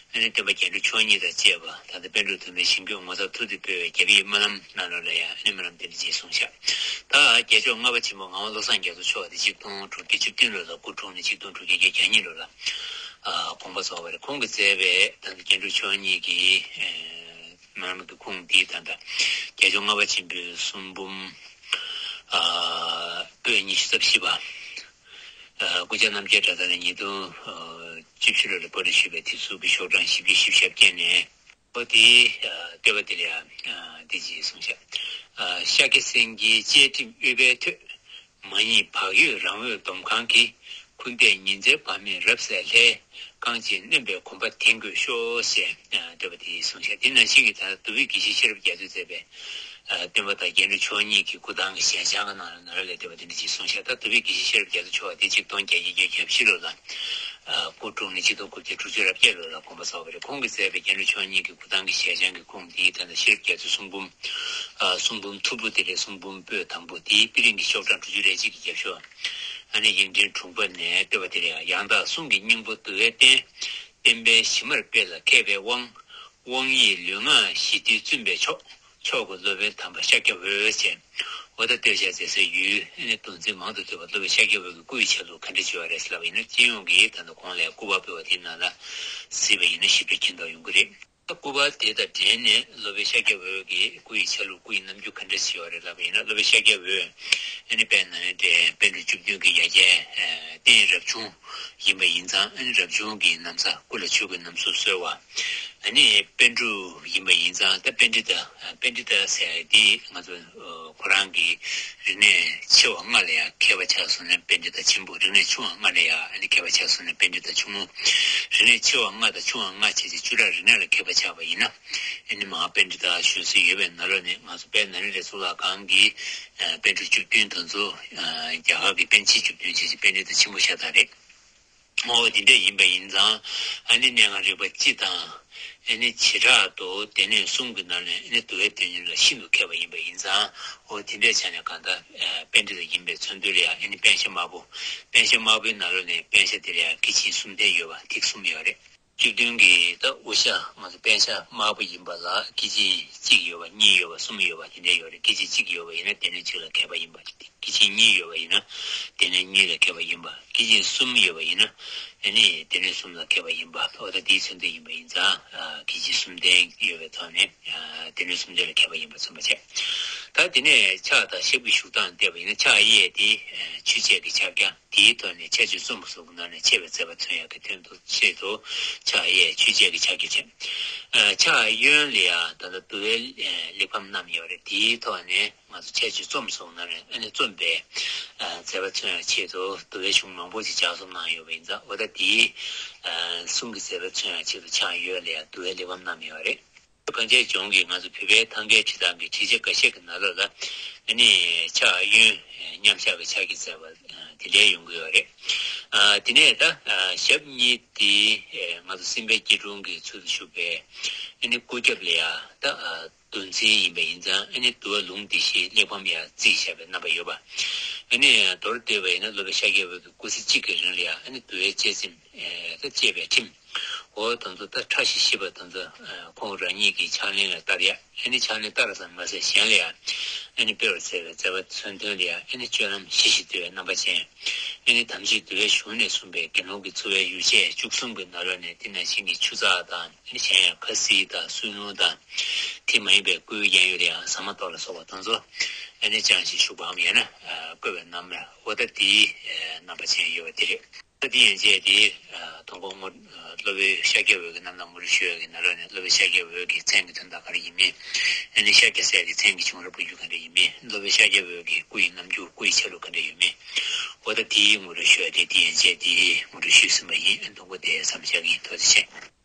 ཨ་ནི་སྟོན་པ་རྒྱན་དྲུག་མཆོག་གཉིས་དང་བཅས་པ་ད་ལྟ་པཎ་གྲུབ་དུ་མའི་ཞིང་བཀོད་ངོ་མཚར་ཐུགས་ཏུ་སྤེལ་བའི་རྒྱ་བོད་སྨོན་ལམ་ནང་ལོགས་ལ་ཡང་ཨ་ནི་སྨོན་ལམ་དེ་འདྲ་ཅིག་གསུངས་ཤག་ད་རྒྱལ་མཆོག་ལྔ་པ་ཆེན་པོ་ངག་དབང་བློ་བཟང་རྒྱ་མཚོ་མཆོག་དེ་ཆིག་སྟོང་དྲུག་བརྒྱ་བཅུ་བདུན་ལོ་ལ་སྐུ་འཁྲུངས་ནས་ཆིག་སྟོང་དྲུག་བརྒྱ་བརྒྱད་ཅུ་གྱ་གཉིས་ལོ་ལ་ཨ་དགོངས་པ་རྫོགས་པ་རེད། ཁོང་གིས་མཛད་པའི་ད་ལྟ་རྒྱན་དྲུག་མཆོག་གཉིས་ཀྱི་ཨ་སྨོན་ལམ་གྱི་ཁུངས་འདི་ད་ལྟ་རྒྱལ་མཆོག་ལྔ་པ་ཆེན་པོའི་གསུང་འབུམ་ཨ་པོད་ཉི་ཤུ་རྩ་བཞི་པ། ཨ་སྐུ་ཕྱྭ་རྣམ་རྒྱལ་གྲགས་ལྡན་ལ་ཉིས་སྟོང་བཅུ་བཞི་ལོ་ལ་པར་སྐྲུན་ཞུས་པའི་དེ་ཚོ་གི་ཤོག་གྲངས་བཞི་བཅུ་ཞེ་བརྒྱད་ནས། ཨོ་དེའི་ཨ་བསྟོད་པ་དེ་ལ་ཡང་ཨ་འདི་ཅིག་གསུངས་ཤག་ཨ་ཤཱཀྱ་སེང་གེའི་བཅས་ཁྲིམས་ཨུཏྤལ་ཐོད། མ་ཉིད་བག་ཡོད་རང་འོད་འདོམ་གང་གིས། འཁུར་འདས་ཉི་ཟེར་བར་མེད་རབ་གསལ་ལྷའི། རྐང་རྗེས་གནོན་པའི་གོམ་པ་དེང་དགོས་ཤོག་ཅེས་ཨ་བསྟོད་པ་དེ་གསུངས་ཤག་དེ་ནང་བཞིན་གྱི་ད་གདུལ་བྱའི་དགེ་བཤེས་ཤེས་རབ་རྒྱ་མཚོས་མཛད་པའི་ཨ་སྟོན་པ་དང་རྒྱན་དྲུག་མཆོག་གཉིས་ཀྱི་སྐུ་ཐང་གི་ཞལ་བྱང་གི་ནང་ལ་ནོར་ལས་བསྟོད་པ་དེ་འདྲ་ཅིག་གསུངས་ཤག་ད་གདུལ་བྱའི་དགེ་བཤེས་ཤེས་རབ་རྒྱ་མཚོ་མཆོག་དེ་ཆིག་སྟོང་བརྒྱད་བརྒྱ་བརྒྱད་ཅུ་གྱ་བཞི་ལོ་ལ་ སྐུ་འཁྲུངས་ནི་ཆིག་སྟོང་དགུ་བརྒྱ་དྲུག་ཅུ་རེ་བརྒྱད་ལོ་ལ་དགོངས་པ་རྫོགས་པ་རེད། ཁོང་གིས་མཛད་པའི་རྒྱན་དྲུག་མཆོག་གཉིས་ཀྱི་འགོ་དང་གི་ཞལ་བྱང་གི་ཁུངས་འདིའི་ད་ལྟ་ཤེས་རབ་རྒྱ་མཚོའི་གསུང་འབུམ། ཨ། གསུང་འབུམ་ཐུབ་པོ་དེ་ལས་གསུང་འབུམ་པོད་དང་པོ་དེའི་དཔེ་རིང་གི་ཤོག་གྲངས་དྲུག་ཅུ་རེ་གཅིག་གི་རྒྱབ་ཤོག་ཨ་ནི་ཡིག་ཕྲེང་དྲུག་པ་ནས་བཏོན་པ་དེ་རེད། ཡང་དག་གསུང་གི་སྙིང་པོ་འདུལ་བའི་རྟེན། བསྟན་པའི་གཞི་མར་སྤེལ་ལ་མཁས་པའི་དབང་། དབང་ཡིག་ལུས་ངག་ཞི་བདེའི་བཙུན་པའི་མཆོག་མཆོག་གི་སློབ་དཔོན་དམ་པ་ཤཱཀྱ་འོད་ཟེར། འོ་ད་བསྟོད་བྱ་མཛད་སའི་ཡུལ་ཨ་ནི་མདོ་འཛིན་མང་དུ་ཐོས་པ་སློབ་དཔོན་ཤཱཀྱ་འོད་ཀྱི་སྐུ་ཡི་ཆ་ལུགས་ག་འདྲ་བྱས་པ་རེད་ཟེར་ལབ་པ་ཡིན་ན། སྤྱི་ཡོངས་ཀྱི་ད་ལྟ་གོང་ལ་སྐུ་པར་སྤེལ་བ་དེའི་ནང་ལ་གཟིགས་པ་ཡིན་ན་ཞིབ་ཕྲ་མཁྱེན་རྟོགས་ཡོང་གི་རེད། སྐུ་པར་དེ་དང་འབྲེལ་ནས་སློབ་དཔོན་ཤཱཀྱ་འོད་ཀྱི་སྐུ་ཡི་ཆ་ལུགས་སྐུ་ཡི་རྣམ་འགྱུར་ག་འདྲ་ཞིག་ཡོད་རེད་ལབ་པ་ཡིན་ན། སློབ་དཔོན་ཤཱཀྱ་འོད་ཨ་ནི་དཔལ་ནཱ་ལེནྡྲའི་པཎ་གྲུབ་བཅུ་བདུན་གྱི་ཡ་གྱལ་རྟེན་རབ་བྱུང་ཡིན་པ་ཡིན་ཙང་། ཨ་ནི་རབ་བྱུང་གི་ན་བཟའ་སྐུ་ལ་ཆོས་གོས་རྣམ་གསུམ་གསོལ་བ། ཨ་ནི་པཎ་གྲུབ་ཡིན་པ་ཡིན་ཙང་། ད་པཎྜི་ཏ། པཎྜི་ཏ་ཟེར་དེ་ང་ཚོ་ཁོ་རང་གི་རིག་གནས་ཆེ་བ་ལྔ་ལ་ཡང་མཁས་པ་ཆགས་སོང་ན་པཎྜི་ཏ་ཆེན་པོ། རིག་གནས་ཆུང་བ་ལྔ་ལ་ཡང་ཨ་ནི་མཁས་པ་ཆགས་སོང་ན་པཎྜི་ཏ་ཆུང་ངུ། རིག་གནས་ཆེ་བ་ལྔ་དང་ཆུང་བ་ལྔ་བྱས་ཏེ་བཅུ་ཕྲག་རིག་གནས་ལ་མཁས་པ་ཆགས་པ་ཡིན་ན། ཨ་ནི་མ་ཧཱ་པཎྜི་ཏ་ཞུ་སྲོལ་ཡོད་པའི་ནང་ལོགས་ནས། ང་ཚོ་དཔལ་ནཱ་ལེནྡྲའི་གཙུག་ལག་ཁང་གི་པཎ་གྲུབ་བཅུ་བདུན་དེ་ཚོ་རྒྱ་གར་གྱི་པཎ་ཆེན་བཅུ་བདུན་བྱས་ཏེ་པཎྜི་ཏ་ཆེན་པོ་ཤ་སྟག་རེད། འོ་དེ་འདྲ་ཡིན་པ་ཡིན་ཙང་། ཨ་ནི་གནས་ལྔ་རིག་པ་སྤྱི་དང་། ཨ་ནི་བྱེ་བྲག་ཏུ་སྡེ་སྣོད་གསུམ་གྱི་ནང་ནས་ཨ་ནི་འདུལ་བའི་སྡེ་སྣོད་ལ་ཤིན་ཏུ་མཁས་པ་ཡིན་པ་ཡིན་ཙང་། འོ་དེ་འདྲའི་ཆ་ནས་གང་ལྟར་པཎྜི་ཏ་ཡིན་པའི་མཚོན་དོན་ལ་ཡང་ཨ་ནི་པཎ་ཞྭ་དམར་པོ། པཎ་ཞྭ་དམར་པོའི་ནང་ལོགས་ནས་པཎ་ཞྭ་དེ་ལ་ཡང་སྐེད་ཆིངས་གསུམ་ལྡན་ཡོད་པ། ཐིག་གསུམ་ཡོད་རེད། བཅུ་བདུན་གྱི་ད་དབུ་ཞྭ་ང་ཚོ་པཎ་ཞྭ་དམར་པོ་ཡིན་པ་ལ་སྐེད་ཆིངས་གཅིག་ཡོད་པ། གཉིས་ཡོད་པ། གསུམ་ཡོད་པ། དེ་འདྲ་ཡོད་རེད། སྐེད་ཆིངས་གཅིག་ཡོད་པ་ཡིན་ན་སྡེ་སྣོད་གཅིག་ལ་མཁས་པ་ཡིན་པ། སྐེད་ཆིངས་གཉིས་ཡོད་པ་ཡིན་ན་སྡེ་སྣོད་གཉིས་ལ་མཁས་པ་ཡིན་པ། སྐེད་ཆིངས་གསུམ་ཡོད་པ་ཡིན་ན་ཨ་ནི་སྡེ་སྣོད་གསུམ་ལ་མཁས་པ་ཡིན་པ། འོ་ད་དེའི་མཚོན་དོན་ཡིན་པ་ཡིན་ཙང་། ཨ། སྐེད་ཆིངས་གསུམ་ལྡན་ཡོད་པའི་ཐོག་ནས། ཨ། སྡེ་སྣོད་གསུམ་ལྡན་ལ་མཁས་པ་ཡིན་པ་མཚོན་པ་བྱས། ད་དེ་ནས་ཕྱག་དང་ཞབས་ཀྱི་བཞུགས་སྟངས་བལྟས་པ་ཡིན་ན། ཕྱག་གཡས་དེ་ཆོས་འཆད་ཀྱི་ཕྱག་རྒྱ། དེའི་ཐོག་ནས་ཁྱད་ཆོས་རྩོམ་པ་སོགས་ཀྱི་ནང་ནས་འཆད་པའི་མཛད་པ་མཚོན་ཡག་གི་དོན་དུ་ཆེད་དུ་ཕྱག་གཡས་ཆོས་འཆད་ཀྱི་ཕྱག་རྒྱ་བྱས། ཨ། ཕྱག་གཡོན་ལ་ཡང་ད་ལྟ་འདུལ་བའི་གླེགས་བམ་བསྣམས་ཡོད་རེད། དེའི་ཐོག་ནས་ང་ཚོ་ཁྱད་ཆོས་རྩོམ་པ་སོགས་ནང་ནས་ཨ་ནི་རྩོམ་པའི། ཨ། མཛད་པ་མཚོན་ཡག་ཆེད་དུ་འདུལ་བའི་གཞུང་མང་པོ་ཞིག་ལྗགས་རྩོམ་གནང་ཡོད་པ་ཡིན་ཙང་། འོ་ད་དེའི། ཨ། གསུང་གི་མཛད་པ་མཚོན་ཡག་ཆེད་དུ་ཕྱག་གཡོན་ལ་ཡང་འདུལ་བའི་གླེགས་བམ་བསྣམས་ཡོད་རེད། གངས་ཅན་ལྗོངས་ཀྱི་ང་ཚོ་བོད་པའི་ཐང་གའི་བྲིས་ཐང་གི་བྲིས་ཆ་འགའ་ཤས་ཀྱི་ནང་ལོགས་ལ་ཨ་ནི་ཕྱག་གཡོན་མཉམ་བཞག་གི་ཕྱག་རྒྱ་མཛད་པ་དེ་འདྲ་ཡོང་གི་ཡོད་རེད། ཨ། དེ་ནས་ད། ཨ། ཞབས་གཉིས་དེ་ང་ཚོ་སེམས་དཔའི་སྐྱིལ་ཀྲུང་གི་ཚུལ་དུ་བཞུགས་པའི་ཨ་ནི་སྐུ་རྒྱབ་ལ་ཡ་ད། ཨ། མདོ་འཛིན་ཡིན་པ་ཡིན་ཙང་། ཨ་ནི་འདུལ་བ་ལུང་སྡེ་བཞིའི་གླེགས་བམ་ཡང་བརྩིགས་བཞག་པའི་རྣམ་པ་ཡོད་པ། ཨ་ནི་མདོར་བསྡུས་པ་ཡིན་ན་སློབ་དཔོན་ཤཱཀྱ་འོད་ཀྱི་སྐུ་ཚེ་གཅིག་གི་རིང་ལ་ཡང་ཨ་ནི་འདུལ་བའི་བཅས་ཚིམ། ཨེ། ད་བཅས་པའི་ཁྲིམས། འོ་དེ་ཚོ་ད་ཕྲ་ཞིང་ཞིབ་པ་དེ་ཚོ། ཨ། ཁོང་རང་ཉིད་ཀྱི་ཕྱག་ལེན་ལ་བསྟར་ཡག་ཨ་ནི་ཕྱག་ལེན་བསྟར་ཙམ་མ་ཟད་གཞན་ལ་ཡང་ཨ་ནི་སྤེལ་བར་མཛད་པའི་མཛད་པ་མཚོན་དོན་ལ་ཡང་ཨ་ནི་སྤྱོད་ལམ་ཞི་ཞིང་དུལ་བའི་རྣམ་པ་ཅན། ཨ་ནི་དམ་ཆོས་འདུལ་བའི་གཞུང་ནས་གསུངས་པའི་དགེ་སློང་གི་འཚོ་བའི་ཡོ་བྱད་བཅུ་གསུམ་གྱི་ནང་ལོགས་ནས་དེ་ནང་བཞིན་གྱི་ཆུ་ཚགས་དང་། ཨ་ནི་གཞན་ཡང་ཁ་བསིལ་དང་། བསིལ་རླུང་དང་། དེ་མ་ཡིན་པའི་སྐུའི་གཡས་གཡོན་ལ་ཡང་ཟ་མ་ཏོག་ལ་སོགས་པ་དེ་ཚོ་ཨ་ནི་བཅངས་ཤིང་བཞུགས་པའམ་ཡང་ན། ཨ། བཀོད་པའི་རྣམ་པ། འོ་ད་དེའི་རྣམ་པ་ཅན་ཡོད་པ་དེ་རེད། ད་དེ་ཡན་ཆད་དེ། ཨ། དང་པོ་ངོ་། ཨ། སློབ་དཔོན་ཤཱཀྱ་འོད་ཀྱི་རྣམ་ཐར་ངོ་སྤྲོད་ཞུ་ཡག་གི་ནང་ལོགས་ནས། སློབ་དཔོན་ཤཱཀྱ་འོད་ཀྱི་མཚན་གྱི་དོན་དག་ག་རེ་ཡིན་མིན། ཨ་ནི་ཤཱཀྱ་ཟེར་གྱི་མཚན་གྱི་བྱུང་རབས་འགྲོ་རྒྱུ་ག་འདྲ་ཡིན་མིན། སློབ་དཔོན་ཤཱཀྱ་འོད་ཀྱི་སྐུ་ཡི་རྣམ་འགྱུར། སྐུ་ཡི་ཆ་ལུགས་ག་འདྲ་ཡོད་མིན། འོ་ད་དེའི་ངོ་སྤྲོད་ཞུ་ཡག་དེ་དེ་ཡན་ཆད་དེ་ངོ་སྤྲོད་ཞུས་ཟིན་པ་ཡིན། དང་པོ་དེ་མཚམས་བཞག་གི་ཡིན། ཐུགས་རྗེ་ཆེ།